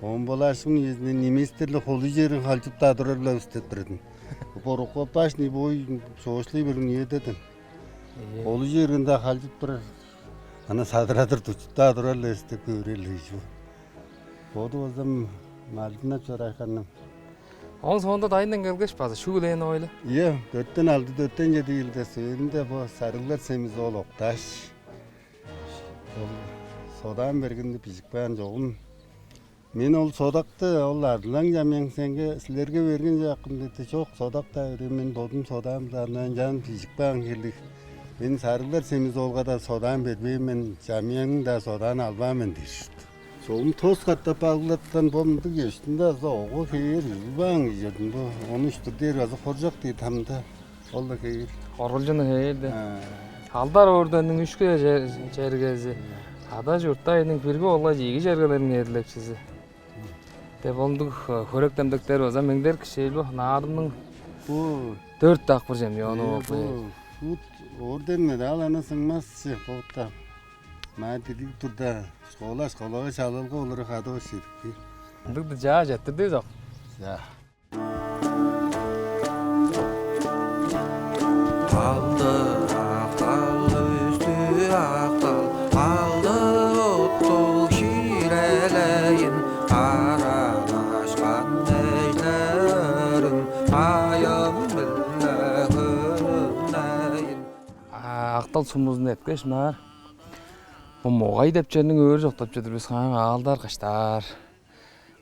Омбалаашкын үезинде немецтер-ле холу черин халчып-даа турар-ла бис деп турар-дыр. Борукка башни бой чоошулай берген үеде-дир. Холу черин-даа халчып турар. Ана садырадыр дучуп-даа турар-ла бис деп көөрел-ле кижи бо. Боду болза малдынап чораашканнам. Ооң соонда дайындан келгеш база шүглээн ойла. Ийе, дөрттен алды, дөрттен чеди чылда сөөлүнде бо сарыглар семизи ол октааш, ол содаан бергенди бижип каан чогум. Мен ол содакты ол арзылаң чамыяң сеңге силерге берген чааккын деди. Чок, содак-даа берген мен бодум содаам даандан чаан бижип каан хирлиг. Мен сарыглар семизи олга-даа содаан бербээн мен, чамыяңның-даа содаан албаан мен дээш. Чогум тос катап алгылаттан бо мындыг өстүнде азы ого хевээр ужулбаан кижи чордум бо. Ону үштүр дээр база хоржок дээр тамда. Ол-ла хевээр. Орулчуну хевээр де. Алдар орденниң үшкү чергези. Ада чуртта эниң бирги болгай ийиги чергелерниң эдилекчизи. Деп ондуг хөрек демдектер база меңдер кишээл бо. Наадымның бу дөрт дакпыр чемпиону болду. Бу орден медаль ана сыңмас чек болуп-та. Маа дидиг турда школа школага чалалга олары хадып ошидикти. Ындыгды жаа четтирдивис ок. Алды актал үстү актал алды Сумузун эрткеш, мынаар бо Могай деп черниң өрү чоктап чыдыр бис. Хаан аалдар кыштаар,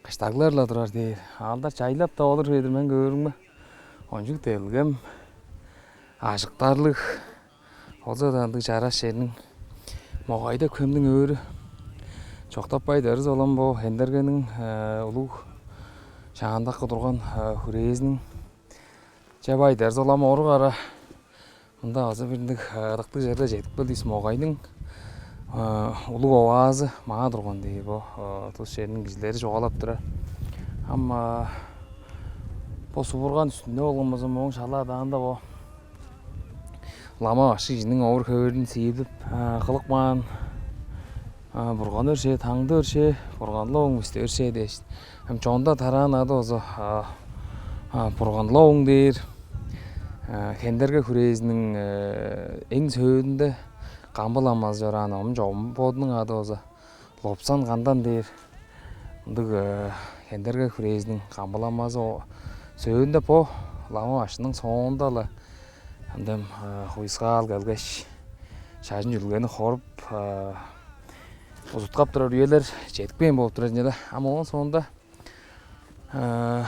кыштаглар-ла турар дээр. Аалдар чайлап-даа олур чүве-дир, мен көөрүмге. Кончуг делгем, ажыктарлыг, ол-за-даа ындыг чараш черниң, Могай деп хемниң өрү чоктап бай дырыз олам бо Хендергениң, э, улуг шаандакы турган, э, хүрээзиниң чеп ай дырыз олам орук ара. Мында база бир ындыг, э, ыдыктыг черге чедип келдивис. Могайның, э, улуг оваазы маа турган дээр бо, э, тус черниң кижилери чугаалап турар. Ам, э, бо субурган үстүнде болган болза, мооң шала адаанда бо лама башкы кижиниң овур-хевирин сиирлип, э, кылып каан, э, Бурган өршээ, Таңды өршээ, Бурганлы Ооң бисти өршээ дээш. Ам чонда тараан ады болза, а, а, Бурганлы Ооң дээр, а, Хендерге хүрээзиниң, э, эң сөөлүнде камбы ламазы чораан, ам чогум бодунуң ады болза Лопсан Кандан дээр. Ындыг, э, Хендерге хүрээзиниң камбы ламазы, о, сөөлүнде бо лама башкының соонда-ла ындыг, э, хуйскаал келгеш, шажын-чүдүлгени хоруп, э, узуткап турар үелер чедип кээн болуп турар ийин да. Ам ооң соонда, э,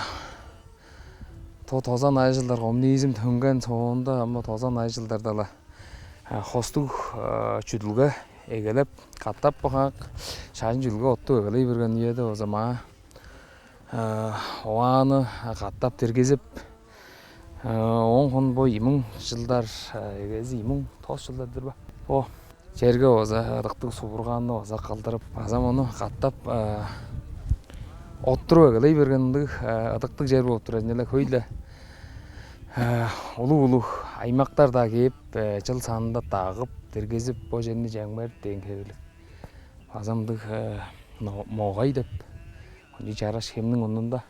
то-, тозан ажыг чылдар, коммунизм төнген соонда, ам тозан ажыг чылдарда-ла, э, хостуг, э, чүдүлге эгелеп, катап бо хаак шажын-чүдүлге оттуп эгелей берген үеде болза маа, э, овааны катап диргизип, э, ооң хун бо ийи муң чылдар, э, эгези ийи муң тос чылдар-дыр ба? Бо черге база ыдыктыг субурганны база кылдырып, база мону катап, э, оттуруп эгелей берген ындыг, э, ыдыктыг чер болуп турар. Ынчалза-даа хөй-ле, э, улуг-улуг аймактар-даа кээп, э, чыл санында дагып, диргизип, бо черни чемгерип дээн хевирлиг. База мындыг, э, но-, Могай деп кончуг чараш хемниң мурнунда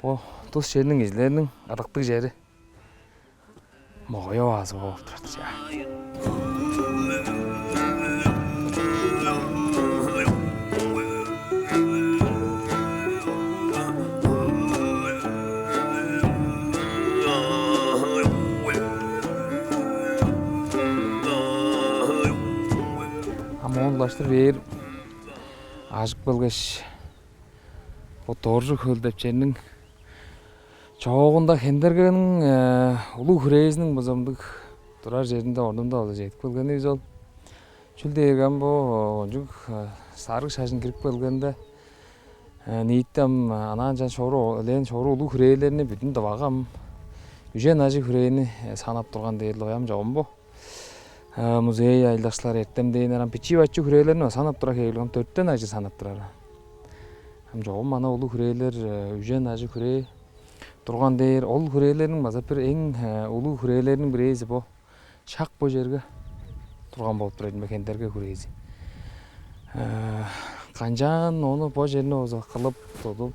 бо тус черниң кижилериниң ыдыктыг чери Могай оваазы бооп турар-дыр, чаа. А моон улаштыр бээр ажып келгеш, бо Доржу-Хөл деп черниң чоогунда Хендергениң, э, улуг хүрээзиниң база мындыг турар черинде, орнунда база чедип келгенивис ол. Чүл дээрге ам бо, э, кончуг, э, сарыг шажын кирип келгенде, э, ниити ам, э, анаа-ынчан шору, элээн шору улуг хүрээлерни, бүдүн Тывага ам үжен ажыг хүрээни, э, санап турган дээр-ле, ам чогум бо. Э, музей ажылдакчылары эртемденнер ам бичии-бачыт хүрээлерни санап турар хевирлиг, ам дөртен ажыг санап турар. Ам чогум мана улуг хүрээлер, э, үжен ажыг хүрээ турган дээр. Ол хүрээлерниң база бир эң, э, улуг хүрээлериниң бирээзи бо. Шак бо черге турган болуп турар ийин бе, Хендерге хүрээзи. Э, канчаан ону, бо черни база кылып, тудуп,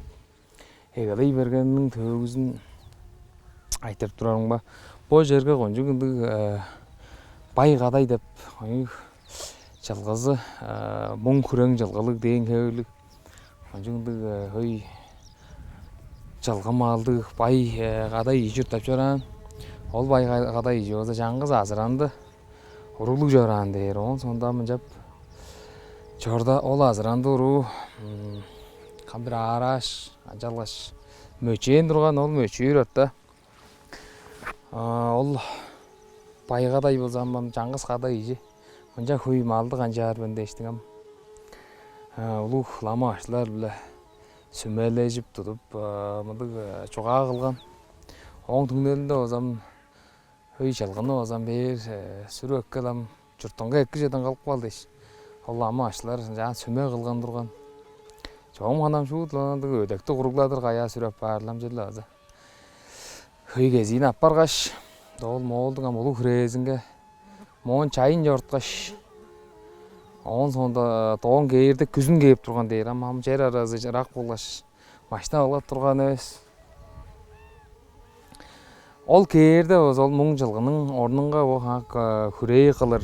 эгелей бергениниң төөгүзүн айтырып турарымга, бо черге кончуг ындыг, э, бай кадай деп, кончуг чылгызы, э, муң хүрең чылгылыг дээн хевирлиг, кончуг ындыг, э, хөй чылгы малдыг бай, э, кадай ийи чурттап чораан. Ол бай ка-, кадай ийи болза чаңгыс азыранды уруглуг чораан дээр. Оон соонда мынчап чорда, ол азыранды уруу, м, кам бир аарааш, ынчалгаш мөчээн турган, ол мөчүүр орта, а, ол бай кадай болза ам, ам чаңгыс кадай ийи. Мынча хөй малды канчаар мен дээштиң ам, а, улуг лама башкылар-биле сүмележип тудуп, а, мындыг, а, чугаа кылган. Ооң түңнелинде болза ам хөй чылгыны база ам бээр, э, сүрүп эккел, ам чуртуңга эки чеден кылып кал дээш, ол лама башкылар ынчаар сүме кылган турган. Чогум ханам шуут-ла ындыг өдекти куругладыр каяа сүрүп аппаар-ла ам черле база. Хөй кезиин аппаргаш, ол моолдуң ам улуг хүрээзинге моон чайын чоруткаш, оон соонда, э, доон кээрде күзүн кээп турган дээр, ам, ам чер аразы ырак болгаш, машина кылгап турган эвес. Ол кээрде болза, ол муң чылгының орнунга бо хаак, э, хүрээ кылыр,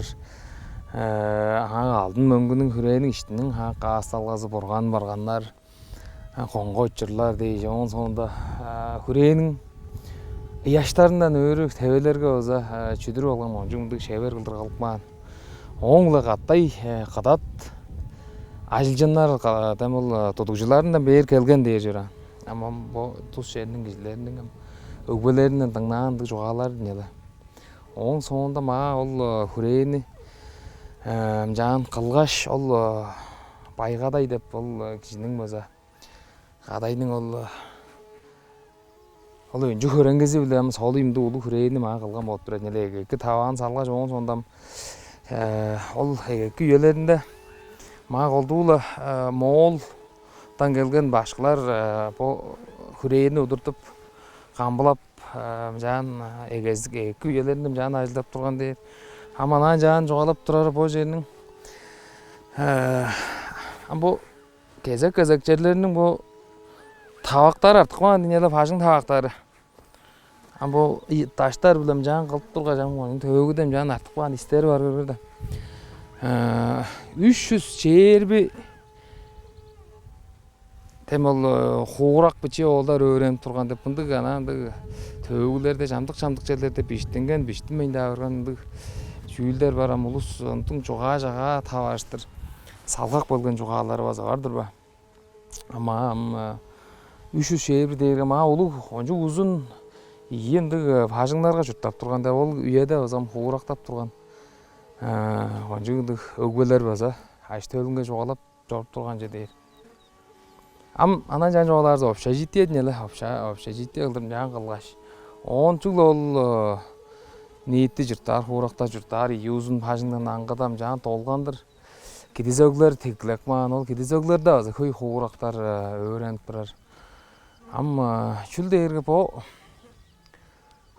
э, хаак алдын мөңгүнүң, хүрээниң иштиниң хаак каасталгазы, бурган-барганнар, э, коңга-учурлар дээш, ооң соонда, э, хүрээниң ыяштарындан өрү тевелерге база чүдүрүп алган, кончуг мындыг шевер кылдыр кылып каан. Ооң-биле катай кыдат ажылчыннар, дем ол тудугжуларындан бээр келген дээр чораан. Ам бо тус черниң кижилериниң өгбелеринден дыңнаан ындыг чугаалар-дыр ийин але. Ооң соонда маа ол хүрээни ынчаан кылгаш, ол Байгадай деп ол кижиниң база Кадайның ол ол өнчү хөреңгизи-биле ам солу иймде улуг хүрээни маа кылган болуп турар ийин але. Эгеки таваан салгаш, ооң соонда ам ол эгеки үелеринде маа колдуу-ла Моолдан келген башкылар бо хүрээни удуртуп, камгалап, ынчаан эгеки үелеринде ынчаан ажылдап турган дээр. Ам анаа ынчаан чугаалап турары бо черниң ам бо кезек-кезек черлериниң бо тавактары артып каан ийин але, бажың тавактары. Ам бо даштар-биле ынчаан кылып тургаш, ам ооң төөгүде ынчаан артып каан истери бар, көргер даан. Үш чүс чээрби дем ол хуурак бичии оолдар өөренип турган деп мындыг, анаа ындыг төөгүлерде, чамдык-чамдык черлерде бижиттинген, бижиттинмейн-даа барган ындыг чүүлдер бар. Ам улус ындыг чугаа-чагаа таварыштыр салгак болган чугаалары база бар-дыр ба? Ам маа ам үш чүс чээрби дээрге маа улуг, кончуг узун ийи ындыг бажыңнарга чурттап турган деп, ол үеде база ам хуурактап турган кончуг ындыг өгбелер база ажы-төлүнге чугаалап чоруп турган чүве дээр. Ам анаа ынчаан чугаалаарывыста, общежитие дийин але, общежитие кылдыр ынчаан кылгаш, оон чүгле ол ниити чурттаар, хууракта чурттаар ийи узун бажыңдан аңгыда ынчаан долгандыр кидис өглер тиккилеп каан, ол кидис өглерде база хөй хуурактар өөренип турар. Ам чүл дээрге бо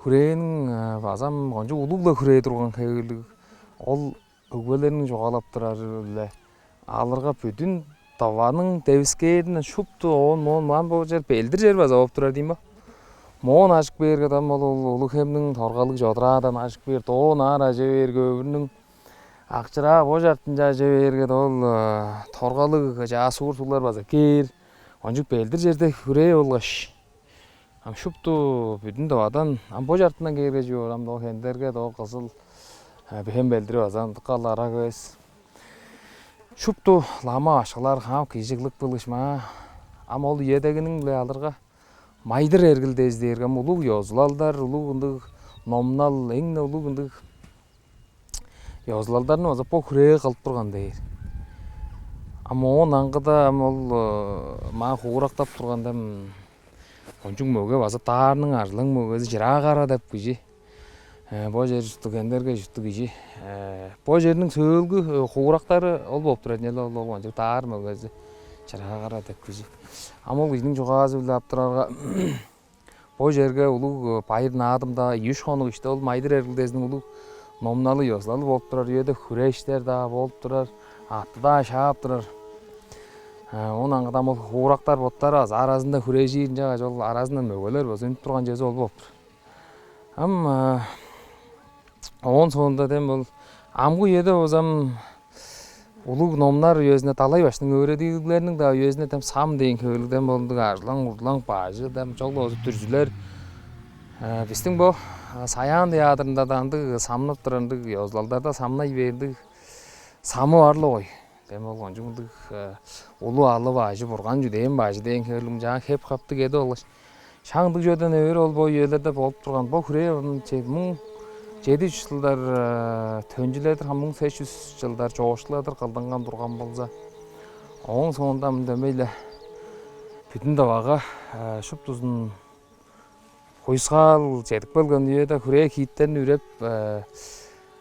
хүрээниң база ам кончуг улуг-ла хүрээ турган хевирлиг, ол өгбелерниң чугаалап турары-биле алырга бүдүн Тываның девискээринден шупту оон моон, маан бо чер белдир чер база болуп турар дийин бо. Моон ажып кээрге, дем ол Улуг-Хемниң Торгалыг Чодураадан ажып кээр, доон аар ажа бээрге, Өвүрнүң Ак-Чыраа бо чартынче ажа бээрге, ол Торгалыг, Чаа-Суур суглар база кээр. Кончуг белдир черде хүрээ болгаш, ам шупту бүдүн Тывадан, ам бо чартындан кээрге чүү боор, ам доо Хендерге, доо Кызыл, Бехем белдири база ындыкка-ла ырак эвес. Шупту лама башкылар, хамык кижи кылып кылгыш маа. Ам ол үедегиниң-биле алырга, майдыр эргилдези дээрге ам улуг ёзулалдар, улуг ындыг номнал, эң-не улуг ындыг ёзулалдарны база бо хүрээге кылып турган дээр. Ам оон аңгыда ам ол маа хуурактап турганда, ам кончуг мөге, база даарның арзылаң мөгези Чыраа-Кара деп кижи. Бо чер чурттуг, Хендерге чурттуг кижи. Бо черниң сөөлгү хуурактары ол болуп турар ийин але, ол, ол кончуг даар мөгези Чыраа-Кара деп кижи. Ам ол кижиниң чугаазы-биле ап турарга, бо черге улуг байыр-наадым-даа, үш хонук иште ол майдыр эргилдезиниң улуг номналы, ёзулалы болуп турар үеде хүрештер-даа болуп турар, атты-даа шаап турар. Оон аңгыда ам ол хуурактар боттары база аразында хүрежир, ынчангаш ол аразындан мөгелер база үнүп турган чүвези ол болуп тур. Ам оон соонда дем ол амгы үеде болза ам улуг номнар үезинде, Далай башкының өөредиглериниң-даа үезинде дем сам дээн хевирлиг дем ол ындыг арзылаң-урзулаң бажы, дем чогул болза дүрзүлер. Бистиң бо Саян театрында-даа ындыг самнап турар, ындыг ёзулалдарда самнай бээр ындыг самы бар-ла болгай. Дем ол кончуг ындыг улуг алып бажы, бурган чүдээн бажы дээн хевирлиг, ынчаар хеп-хаптыг эди болгаш, шак ындыг чүведен эвер ол бо үелерде болуп турган. Бо хүрээ орнун че-, муң чеди чүс чылдар төнчү-ле-дир, ам муң сес чүс чылдар чоокшулар-дыр кылдынган турган болза, ооң соонда ам дөмей-ле бүдүн Тывага шуптузун хуйскаал чедип келген үеде, хүрээ хииттерин үреп,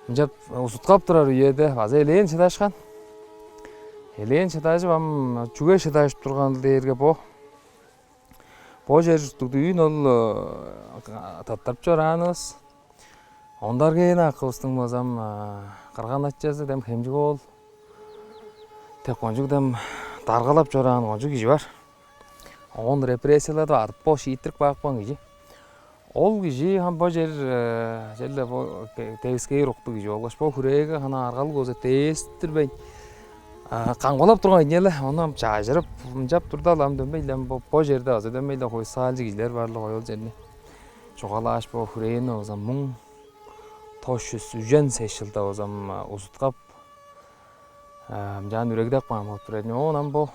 ынчап узуткап турар үеде база элээн шыдашкан. Элээн шыдажып, ам чүге шыдажып турган дээрге, бо, бо чер чурттуг дүүн ол тырттырып чораанывыс. Ондар Кээни акывыстың болза ам кырган-ачазы дем Хемчик-оол деп кончуг дем даргалап чораан кончуг кижи бар. Оон репрессияларда адып, бо шииттирип каапкан кижи. Ол кижи ам бо чер, черле бо девискээр уктуг кижи болгаш, бо хүрээге хана аргалыг болза дээстирбейн камгалап турган ийин але. Ону ам чажырып, ынчап турда-ла, ам дөмей-ле ам бо, бо черде база дөмей-ле хуйскаалчы кижилер бар-ла болгай ол черни. Чугаалааш, бо хүрээни база муң тос чүс үжен сес чылда база ам узуткап, ам чаан үрегдеп каан болуп турар. Оон ам бо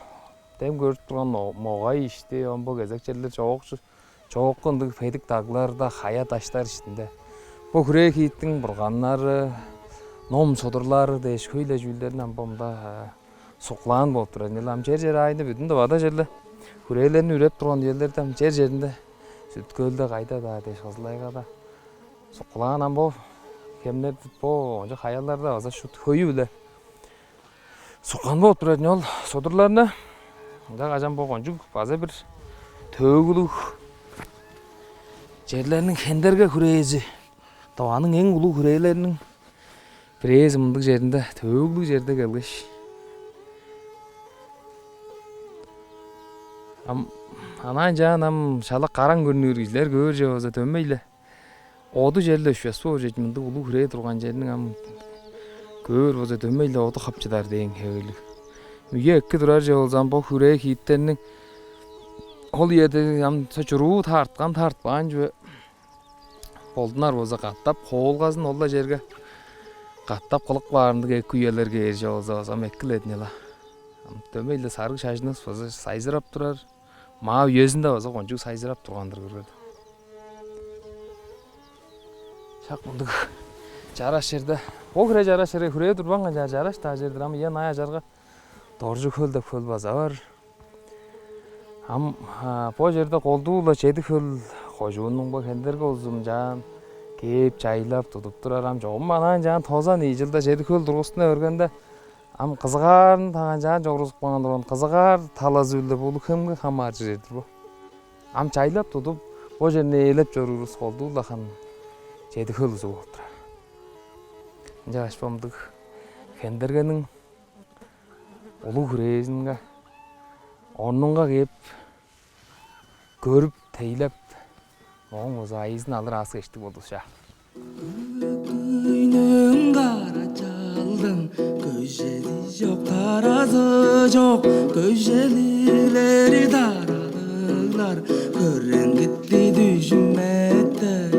дем көрүп турган могай ишти, ам бо кезек черлер чоокчу чоокку ындыг бедик дагларда, хая-даштар иштинде бо хүрээ-хииттиң бурганнары, ном-судурлары дээш хөй-ле чүүлдерин ам бо мында суккулаан болуп турар. Ынчаарга ам чер-чер аайында бүдүн Тывада черле хүрээлерни үреп турган үелерде ам чер-черинде, Сүт-Хөлде, кайда-даа дээш, Кызыл-Тайгада суккулаан. Ам бо хемнер, бо кончуг хаяларда база шуут хөйү-биле суккан болуп турар ийин ол судурларны. Ынчангаш ам бо кончуг база бир төөгүлүг черлерниң Хендерге хүрээзи, Тываның эң улуг хүрээлериниң бирээзи мындыг черинде, төөгүлүг черде келгеш, ам анаа ынчаан ам шала караң көрнүр кижилер көөр чүве болза дөмей-ле оду черле өшпес боор чүве, мындыг улуг хүрээ турган черниң ам көөр болза дөмей-ле оду хап чыдар дээн хевирлиг. Үе эки турар чүве болза, ам бо хүрээ-хииттерниң ол үеде ам чуруу тарткан, тартпаан чүве болдунар болза, катап хоолгазын ол-ла черге катап кылып каар ындыг эки үелер кээр чүве болза, база ам эки-ле дийин ала. Ам дөмей-ле сарыг шажынывыс база сайзырап турар. Маа үезинде база кончуг сайзырап турган-дыр, көрүңер. Шак мындыг чараш черде, бо хире чараш черге хүрээ турбаан канчаар чараш-даа чер-дир. Ам ыян аай ажарга Доржу-Хөл деп хөл база бар. Ам бо черде колдуу-ла Чеди-Хөл кожууннуң бо Хендерге улузу ынчаан кээп, чайлап, тудуп турар. Ам чогум анаа ынчаан тозан ийи чылда Чеди-Хөл тургустуна бергенде, ам кызыгаарын таган чаан чогурузуп каан турган, кызыгаар талазы-биле Улуг-Хемге хамааржыр чер-дир бо. Ам чайлап тудуп, бо черни ээлеп чоруур улус колдуу-ла харын Чеди-Хөл улузу болуп турар. Ынчангаш бо мындыг Хендергениң улуг хүрээзинге, орнунга кээп, көрүп, тейлеп, ооң база айызын алыр аас-кежиктиг болдувус чаа. Көк күйнүң кара чалдың көжези чок, таразы чок, көжелиглери дарадыглар, көреңгитли дүжүм эттер.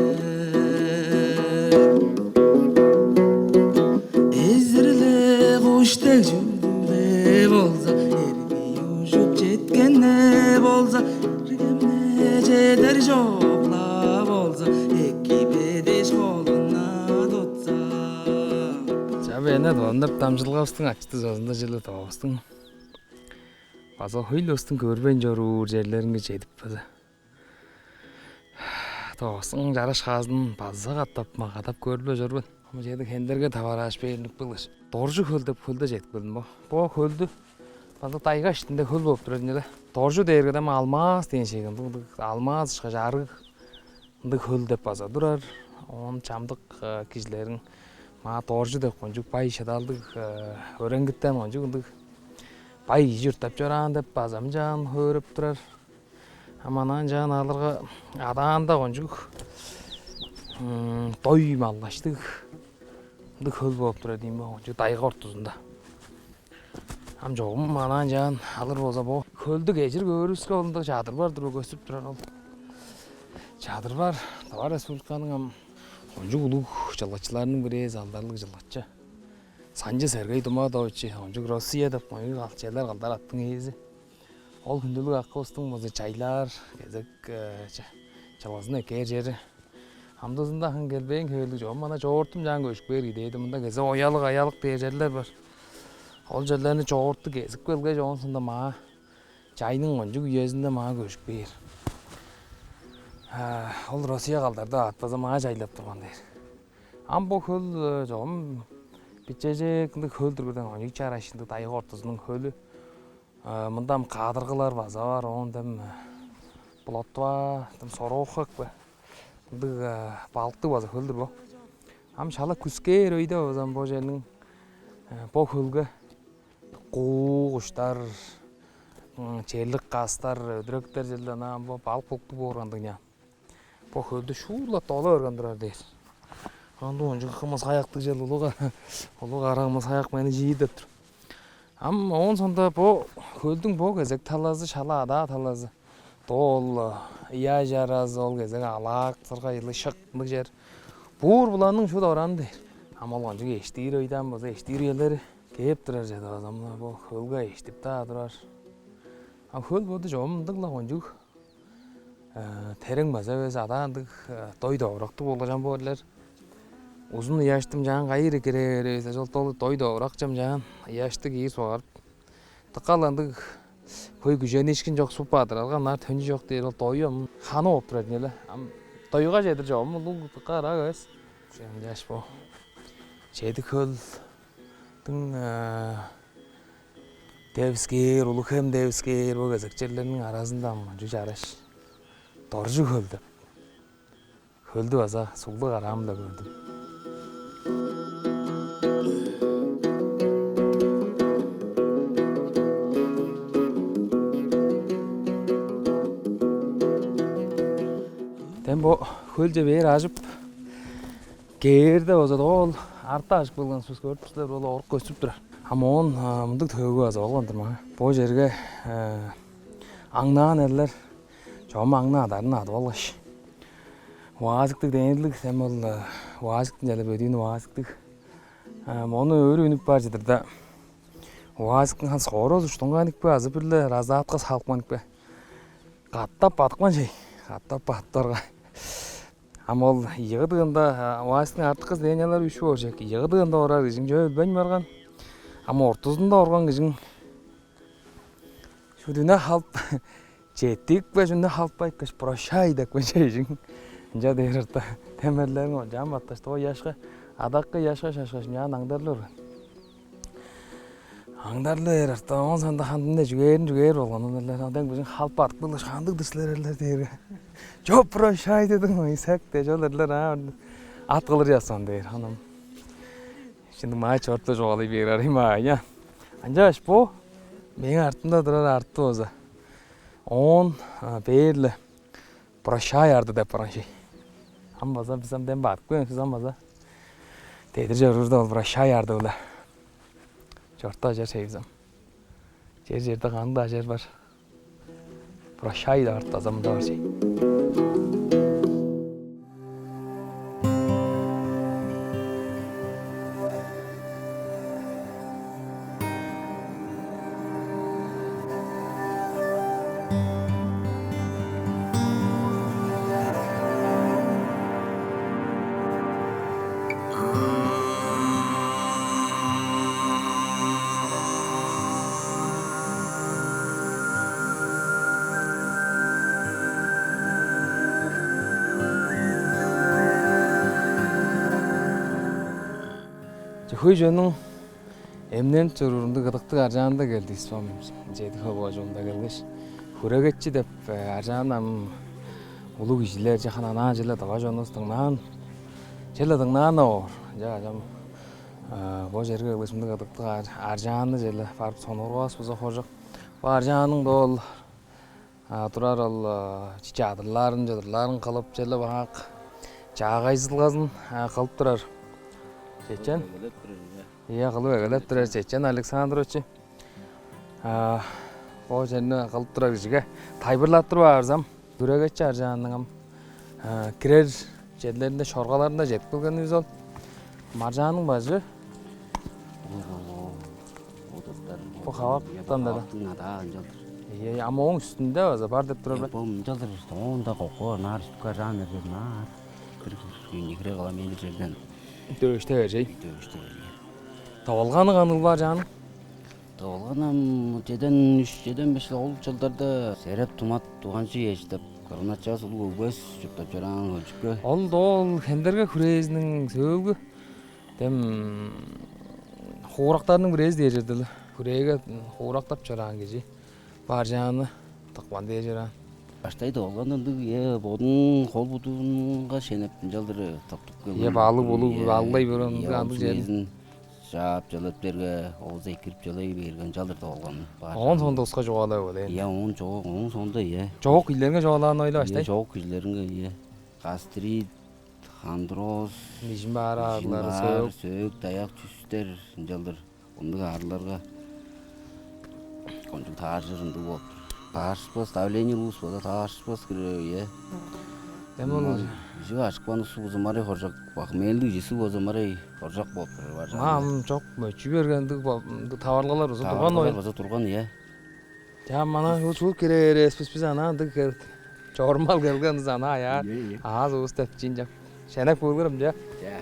Эзир-ле куш дег чүдү-ле болза, эргий ужуп четкен-не болза, эргемне чедер чок-ла болза, эки бедеш холуна тутса. Чаа, бо эне Тывам деп дамчыдылгавыстың ачы-дузазында черле Тывавыстың база хөй-ле улустуң көрбейн чоруур черлеринге чедип база Тывавыстың чараш хаазын база катап, магадап көрүп-ле чор мен. Ам чеди Хендерге таварааш, бээр үнүп келгеш, Доржу-Хөл деп хөлде чедип келдим бо. Бо хөлдү база тайга иштинде хөл болуп турар ийин але. Доржу дээрге ам алмаз дээн шеги, ындыг, ындыг алмаз ышкаш арыг ындыг хөл деп база турар. Оон чамдык кижилериң маа Доржу деп кончуг бай шыдалдыг, өреңгитен кончуг ындыг бай кижи чурттап чораан деп база ынчаан хөөреп турар. Ам анаа ынчаан алырга, адаанда кончуг дой малгаштыг ындыг хөл болуп турар ийин бо, кончуг тайга ортузунда. Ам чогум анаа ынчаан алыр болза, бо хөлдү кежир көөрүвүске, ол ындыг чадыр бар-дыр бо, көстүп турар ол. Чадыр бар, Тыва Республиканың ам кончуг улуг чылгычыларының бирээзи, алдарлыг чылгычы Санчы Сергей Думадович, кончуг Россия деп кончуг черлер кылдыр аттың ээзи. Ол хүндүлүг акывыстың база чайлаар кезек чылгызын эккээр чери. Амдызында хын келбээн хевирлиг чогум, мана чоортум чаан көжүп кээр кидээди. Мында кезе Оялык, Аялык дээр черлер бар. Ол черлерни чоорту кезип келгеш, оон соонда маа чайның кончуг үезинде маа көжүп кээр. Ол Россия калдарды аът база маа чайлап турган дээр. Ам бо хөл чогум бичежек ындыг хөл-дүр, көрдең, кончуг чараш ындыг тайга ортузунуң хөлү. Мында ам кадыргылар база бар, оон дем плотва, дем сорохок бе, ындыг балыктыг база хөл-дүр бо. Ам шала күскээр өйде база ам бо черниң, бо хөлге куу куштар, черлик кастар, өдүректер черле ынаа ам бо балык-булуктуг боор кандыг ыйнаан. Бо хөлдү шуурла дола берген турар дээр. Андыг кончуг кымыз-каяктыг чел, улуг, улуг кара кымыз-каяк мени чиир деп тур. Ам оон соонда бо хөлдүң бо кезек талазы, шала адаа талазы, Доо ол ыяжы аразы, ол кезек алаак сырга ылышык ындыг чер. Буур буланның шуут ораны дээр. Ам ол кончуг эштиир өйден болза, эштиир үелери кээп турар чеде база мына бо хөлге эштип-даа турар. А хөл боду чогум ындыг-ла кончуг терең база эвес, адаандыг дой-довурактыг болгаш ам боорлар. Узун ыяштым чаан кайы хире кире беривис, ошол дой-довуракчам чаан ыяшты киир сугарып. Дыка-ла ындыг хөй күжениишкин чок суп баадыр. Алган ынаар төнчү чок дээр, ол дою ам ханы болуп турар ийин але. Ам дойга чедир чогум улуг дыка ырак эвес. Ынчаш бо Чеди-Хөлдүң Девскээр, Улуг-Хем, Девскээр, бо кезек черлерниң аразында ам кончуг чараш Доржу-Хөл деп хөлдү база суглуг караам-биле көрдүм. Дем бо хөлче бээр ажып кээрде болза, ол арты ажып келген улус, көрүп тур силер, ол орук көстүп турар. Ам оон мындыг төөгү база болган-дыр маа. Бо черге аңнаан эрлер чогум аңны адарын адып алгаш, УАЗиктиг дээрлиг, дем ол УАЗиктиң чалап өдүүн УАЗиктиг. Мону өрү үнүп бар чыдырда, УАЗиктиң хан скорость уштунган ийикпе азы бир-ле раздаатка салыпкан ийикпе? Катап баткан чей. Катап батып барган. Ам ол ийи кыдыында УАЗиктиң артыкы сиденьялары үш боор чек. Ийи кыдыында орар кижиң чөө билбейн барган. Ам ортузунда орган кижиң шүдүне халып четтикпе, шүдүне халып байткаш, прощай деп кежээжиң. Ынча дээр орта. Темерлериң ол чаан баткаш, доо ыяшка, адаккы ыяшка шашкаш, мынчаан аңдарлы орган. Аңдарлы бээр орта, оон соонда хандында чүгээрин чүгээр болган. Ондарлар адаң бижиң халып батып кылыш, кандыг-дыр силер эрлер дээрге. Чоп, прощай дедиң, ой, сак де чол эрлер, а ат кылыр ясан дээр ханам. Şimdi maaş orta çoğalayı bir arayayım ha ya. Анчааш бо мээң артымда турар арты база оон бээрле прощай арды деп барган чей. Ам база бис ам дем бадып көөңүз, бис ам база дедир чорурда ол прощай арды-биле чорта ажар чей бис ам. Чер-черде кандыг-даа чер бар. Прощай деп артаза мында бар чей. Хөй чоннуң эмненип чоруур ындыг ыдыктыг аржаанда келдивис бом. Чеди-Хөл кожуунда келгеш, Хүрегечи деп аржаан ам улуг кижилер, чахан анаа черле дыва чонувус дыңнаан, черле дыңнаан-на боор. Ынча ам бо черге келгеш, мындыг ыдыктыг аржаанны черле барып сонуургавас болза хоржок. Бо аржаанның доол турар ол чичи адырлаарын, чыдырлаарын кылып, черле баак чаагайжылгазын кылып турар. Чечен? Ийе, кылып эгелеп турар Чечен Александрович. Бо черни кылып турар кижиге тайылбырлаттырып аарзам, Хүрегечи аржаанның ам кирер черлеринде, шоргаларында чедип келгенивис ол. Аржаанның бажы бо хавактан да. Ийе, ам ооң үстүнде база бар деп турар бе? Бо мынчалдыр оон-даа кокку бар, наар үстүкке аржаан берген, наар бир кире кыла мени черден. Дөөште бер чей. Дөөште бер. Тавалганы каныл бар чаан? Тавалган ам чеден үш, чеден беш ол чылдарда Сереп Тумат Туганчы эш деп кырган-ачазы улуг өгбес чурттап чораан Хөлчүкке. Ол доол Хендерге хүрээзиниң сөөлгү дем хуурактарының бирээзи дээр чорду-ла. Хүрээге хуурактап чораан кижи. Бо аржааны тыпкан дээр чораан. Баштай долган ындыг, э, бодун хол-будунга шенеп, ынчалдыр тыптып келген. Э, балыг болуп, балыглай берген ындыг андыг черин. Чаап чалап берге, оозу экирип чалай берген, ынчалдыр долган. Оон соонда уска чугаалап ол, э. Э, оон чоо-, оон соонда, э. Чоок кижилеринге чугаалаан ойла баштай. Э, чоок кижилеринге, э. Гастрит, хондроз, мижин баар аарыглары, мижин баар, сөөк, сөөк, даяк, чүстер, ынчалдыр. Ындыг аарыгларга кончуг тааржыр ындыг болуп тур. Таарышпас, давление улус болза таарышпас кирер, э. Дем ол Мынча ажык баны суг болза марай хоржок, бак мээлдиг же суг болза марай хоржок болуп турар бар. Маам чок мөчү бергендиг таварлалар болза турган. Таварлалар ой. Болза турган, э. Чаа, мана ус чугуп кире эвеспис, бис ана ындыг чорумал келгенивис ана аяар. Ийе, ийе. Ааз уус деп чиин чап. Шенеп куулгурум ча. Ча.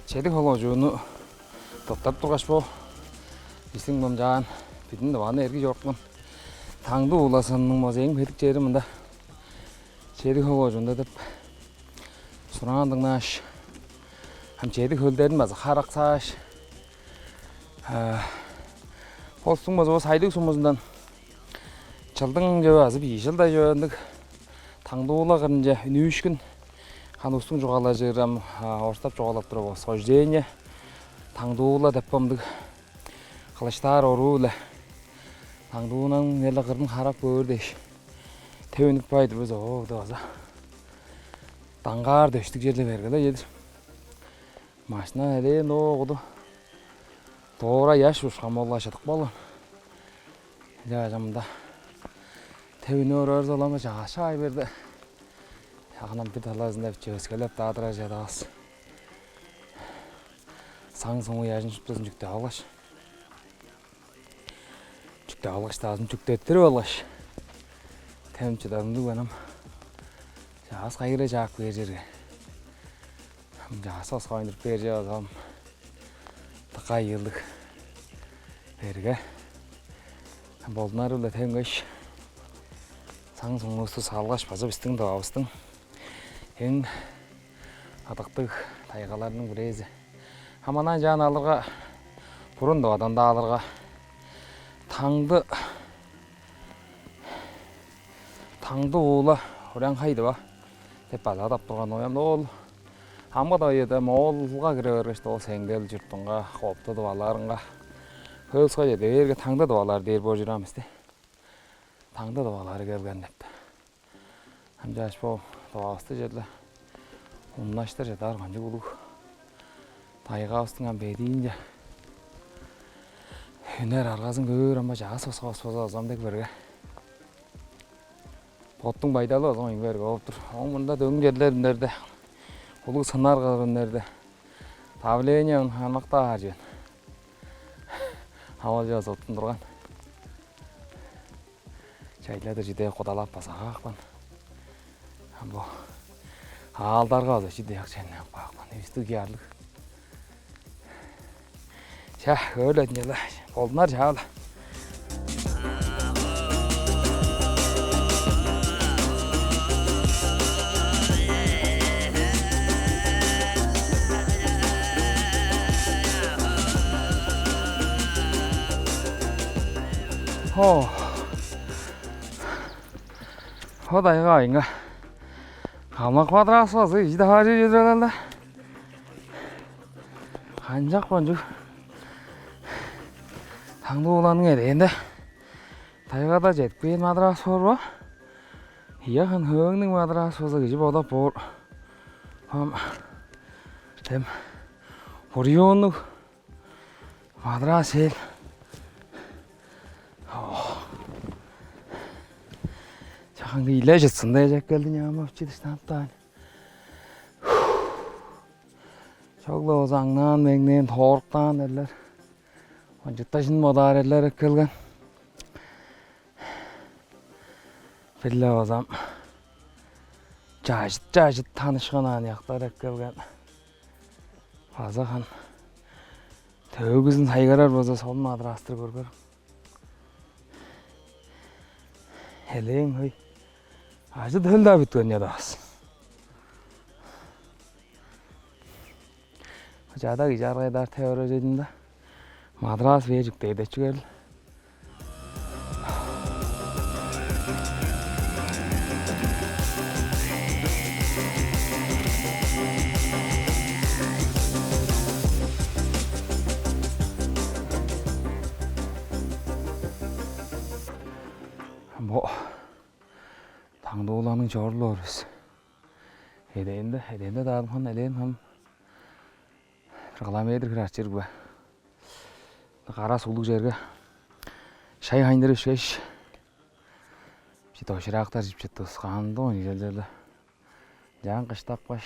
Чеди-Хөл кожууну доктап тургаш, бо бистиң мынчаан бүдүн Тываны эргий чорупкан Таңды-Уулазының музейиниң бедик чери мында, Чеди-Хөл кожуунда деп сураан дыңнааш, ам чеди хөлдерин база хараксааш, а, бо улустуң база бо Сайлыг сумузундан чылдың чүве азы бир чылда чүве ындыг Таңды-Уула кырынче үнүүшкүн, хан улустуң чугаалажыры ам, а, орустап чугаалап турар бо восхождение, Таңды-Уула деп ындыг кылаштаар оруу-биле Таңды-Ууланың эле кырын харап көөр дээш, тевенип бай-дыр бис, оо, деп база даңгаар дөштүг черле бергелей чедир. Машина элээн ооң куду доора ыяш ушкан болла, шыдык болган. Ынча ажамда тевинип орарывыс ол ам чааш аай берди. Шагынам бир талазында өскелеп-даа турар чадавас. Саң-суң ыяжын шуптузун чүктеп алгаш, чүктеп алгаш, даазын чүктеттирип алгаш, тем чыдадым дүгеним. Чаас кайгыра чаап кээр черге. Чаас оскоойндуруп кээр чевазам. Дыка айыылдыг берге. Болдунары-биле тенгеш, саң-суңувусту салгаш, база бистиң Тывавыстың эң ыдыктыг тайгаларының бирээзи. Хаманаан чаан алырга, бурун Тывадан-даа алырга, Таңды, Таңды-Уула, Урянхай-Тыва деп база адап турган оям. Ол амгы-даа үеде Моолга кире бергеш, ол Сеңгел чуртунга, Копту тываларынга, Хөлске чеде бээрге, Таңды тывалар дээр боор чораан бисти. Таңды тывалары келген деп. Ынчаш бо Тывавысты черле умнаштыр чыдар кончуг улуг тайгавыстың ам бедиинче үнер аргазын көөр ам бо чаас боско бос боза озам дег берге. Боттуң байдалы база оюн берге болуп тур. Оң мурнунда дөң черлер үнерде, улуг сынар кырыннерде давление ынханмактаар чүвен. Авал чаас оттун турган. Чайладыр чүдээ кудалап база каапкан. Ам бо аалдарга база чүдээ акчаны ап каапкан. Үстү киярлыг. Ча, өөрледин чала. Болдунар чаала. Хо. Хо дайга айынга. Хамак квадрат базы ижи дахажы жүзүрелелде. Канчак кончуг. Таңды-Ууланың эдээнде тайгада чедип кээр мадрас боор бо. Ийе, хан хөөңнүң мадрас болза, кижи бодап боор. Ам тем бурьоннуг мадрас эл. Чахан кийле чытсын дээш эккелди, няма чидиштаптаан. Чогла база аңнаан-меңнээн, тооруктаан эрлер. Ынчыта шын бодаар эрлер эккелген. Бир-ле базам чажыт-чажыт танышкан аныяктар эккелген. База хан төөгүзүн сайгарар болза, солун мадрастыр көргөр. Элээң хөй. Ажы-төл-даа бүткен чадавас. Чада кижи аргайдар теория чединде. Мадрас бээр чүктей-даа чүгерил. Бо Таңды-Ууланың чорулу бис. Эдээнде, эдээнде даадымхан, элээн хам бир километр хире арчыр бе. Кара суулуг черге шай хайындырып ишкеш, чи дошураактар чип чыттывыс. Кандыг он ижелдерле. Жаан кыштапкаш,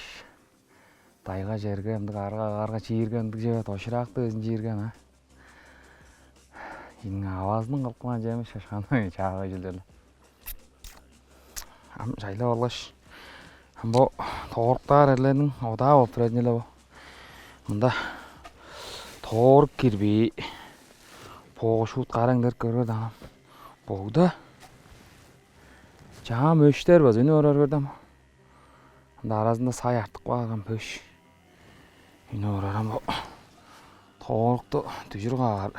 тайга черге, ындыг арга-арга чиирген, ындыг чеве дошураакты безин чиирген, а. Ийиң авазының кылып каан чемиш шашканы чаагай чүлдер. Ам чайлап алгаш, ам бо тооруктаар эрлерниң одаа болуп турар-дыр эле бо. Мында тоорук кирбии, боошуут караңдыр көргөр даан. Богда чаа мөштер база үнүп орар көрдүм. Ында аразында сай артып калган пөш. Үне орарам бо тоорукту дүжүр каар.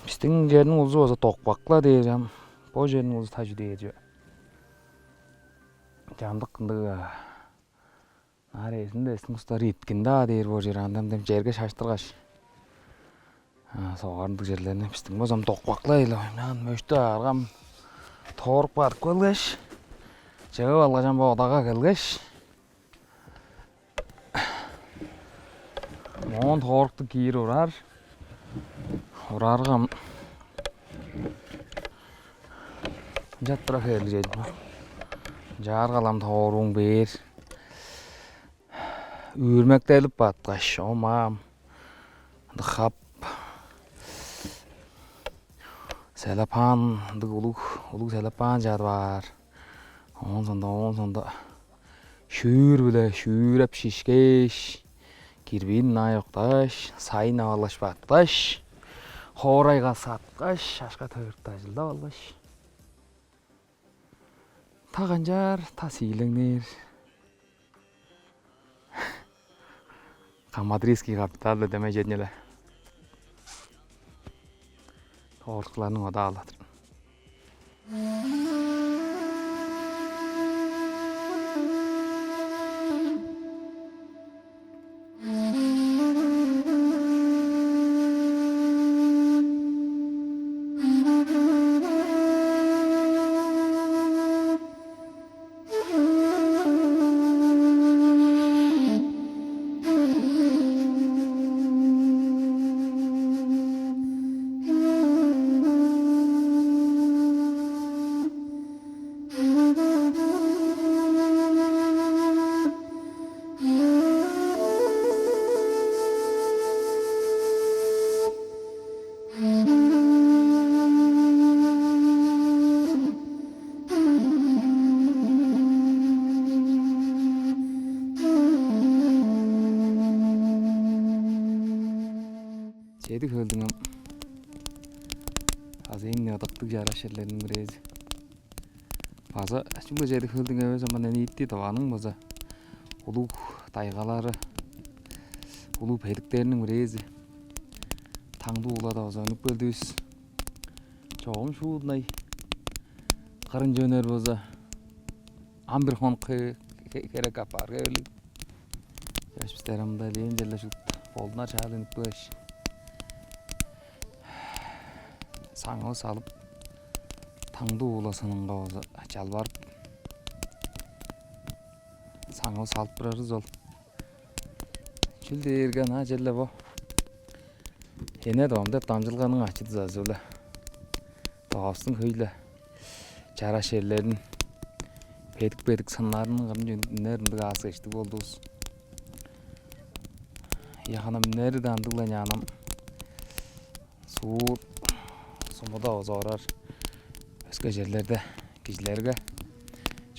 Бистиң черниң улузу болза токпакла дээр ам. Бо черниң улузу тажы дээр чүве. Чамдык ындыг, а, наар эзинде эстин кустар иткин-даа дээр бо чер, андам дем черге шаштыргаш. А, соогар ындыг черлерни бистиң базам токпакла-ла. Мен мөштү аргам тоорук бадып келгеш, чыгып алгаш, ам бо одага келгеш, моон тоорукту киир урар. Ураргам ынчап тура хээрлиг чедип бар. Чааргалам тоорууң бээр. Үүрмектелип баткаш, омаам. Ындыг хап. Целлофан, ындыг улуг, улуг целлофан чадып аар. Оон соонда, оон соонда шүүр-биле шүүреп шишкеш, кирбиин ынаа октааш, сайын авалаш баткаш, хоорайга саткаш, шашка төрүп ажылдап алгаш. Та канчаар, та сиилеңнээр. Камадрийский капитал-биле дөмей чедип эле. Тооруктарның одаа алыр. Чеди-Хөлдүң ам азы эң ыдыктыг чараш черлериниң бирээзи. База чүгле Чеди-Хөлдүң эвес, ам ниити Тываның база улуг тайгалары, улуг белектериниң бирээзи. Таңды-Уулада база үнүп келдивис. Чогум шуут ынай кырынче үнер болза, ам бир хонук хе-, хе-, херек апаар хевирлиг. Чаш бистер ам мында элээн черле шуут болдунар чаалыг үнүп кээш. Саңывыс алып, Таңды-Уулазынынга болза чалбарып, саңывыс алып турарывыс ол. Чүл дээрге ана черле бо «Эне-Тывам» деп дамчыдылганың ачы-дузазы-биле Тывавыстың хөй-ле чараш черлерин, бедик-бедик сыннарын кырынче үнер ындыг аас-кежиктиг болдувус. Ийе, ханам, үнери-даа ындыг-ла, ынчан ам суур, сумуда озуурар өске черлерде кижилерге,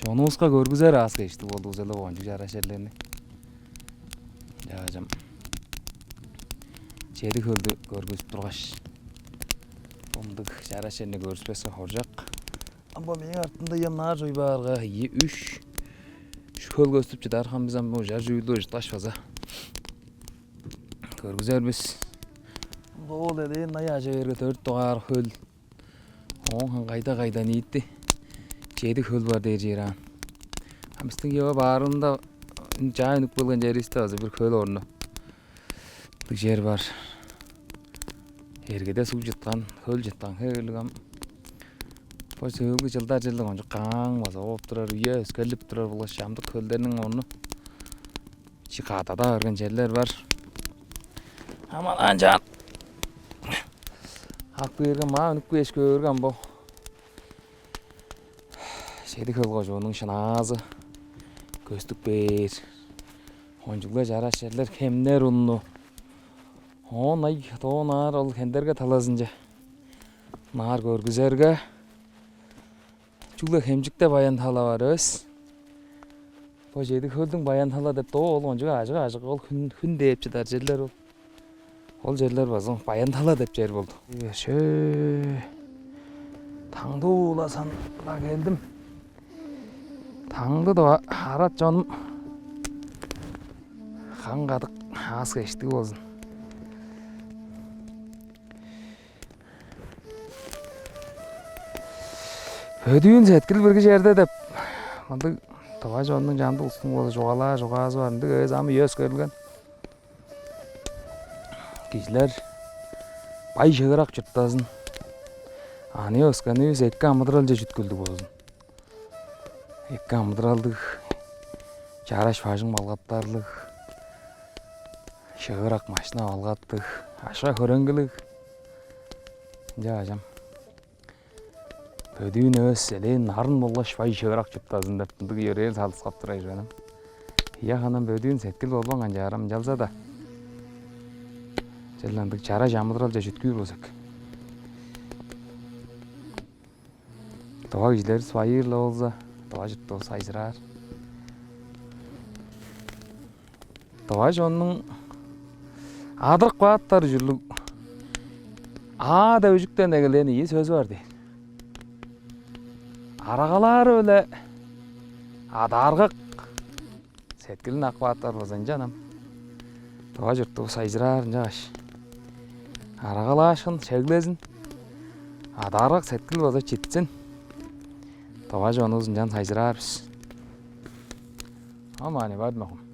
чонувуска көргүзер аас-кежиктиг болдувус-ла бо кончуг чараш черлерни. Чаа, чам, Чеди-Хөлдү көргүзүп тургаш, мындыг чараш черни көргүспеске хоржок. Ам бо мээң артымда ам ынаар чоруй баарга, ийи, үш, үш хөл көстүп чыдар. Ам бис ам бо ужар чүүлдү ужуткаш база көргүзер бис. Бо ол элээн ынай ажа берге дөрт дугаар хөл. Оон кайда-кайда ниити чеди хөл бар дээр чер аан. Ам бистиң Хиуа баарында чаа үнүп келген черивисте база бир хөл орну. Ындыг чер бар. Эргеде суг чыткан, хөл чыткан хевирлиг ам. Бо сөөлгү чылдар черле кончуг кааң база болуп турар, үе өскерлип турар болгаш чамдык хөлдерниң орну бичии кадада берген черлер бар. Ам ана ынчаар ап кээрге, маа үнүп кээш көөрге, ам бо Чеди-Хөл кожууннуң шынаазы көстүп кээр. Кончуг-ла чараш черлер, Хемнер унну. Оон ай, доо ынаар ол Хендерге талазынче ынаар көргүзерге, чүгле Хемчикте Баян-Тала бар эвес. Бо Чеди-Хөлдүң Баян-Тала деп, доо ол кончуг ажык-ажык, ол хүн, хүн дээп чыдар черлер ол. Ол черлер база Баян-Тала деп чер болду. Шөө, Таңды-Уулазынга келдим. Таңды-Тыва арат чонум, каң-кадык, аас-кежиктиг болзун. «Бөдүүн сеткил бирги черде» деп мындыг тыва чоннуң, чамдык улустуң болза чугаалаар чугаазы бар. Ындыг эвес, ам үе өскерилген. Кижилер бай-шыырак чурттазын, аныяк-өскенивис эки амыдыралче чүткүлдүг болзун. Эки амыдыралдыг, чараш бажың-балгаттарлыг, шыырак машина-балгаттыг, акша-хөреңгилиг. Ынча кажам. «Бөдүүн эвес, элээн нарын болгаш бай-шыырак чурттазын» деп мындыг йөрээл салыксап турар чүве-дир. Ийе, ханам, бөдүүн сеткил болбайн канчаар, ынчалза-даа черле ындыг чараш амыдыралче чүткүүр болза эки. Тыва кижилеривис байыыр-ла болза, тыва чуртувус сайзыраар. Тыва чоннуң адырып кааптар ужурлуг «а» деп үжүктен эгелээн ийи сөзү бар дээр. Арагалаары-биле адааргак сеткилин ап кааптар болза, ынчан ам тыва чуртувус сайзыраар. Ынчангаш арагалаашкын чеглезин, адааргак сеткил база читсин. Тыва чонувус ынчан сайзыраар бис. Ам аан, бадмагым.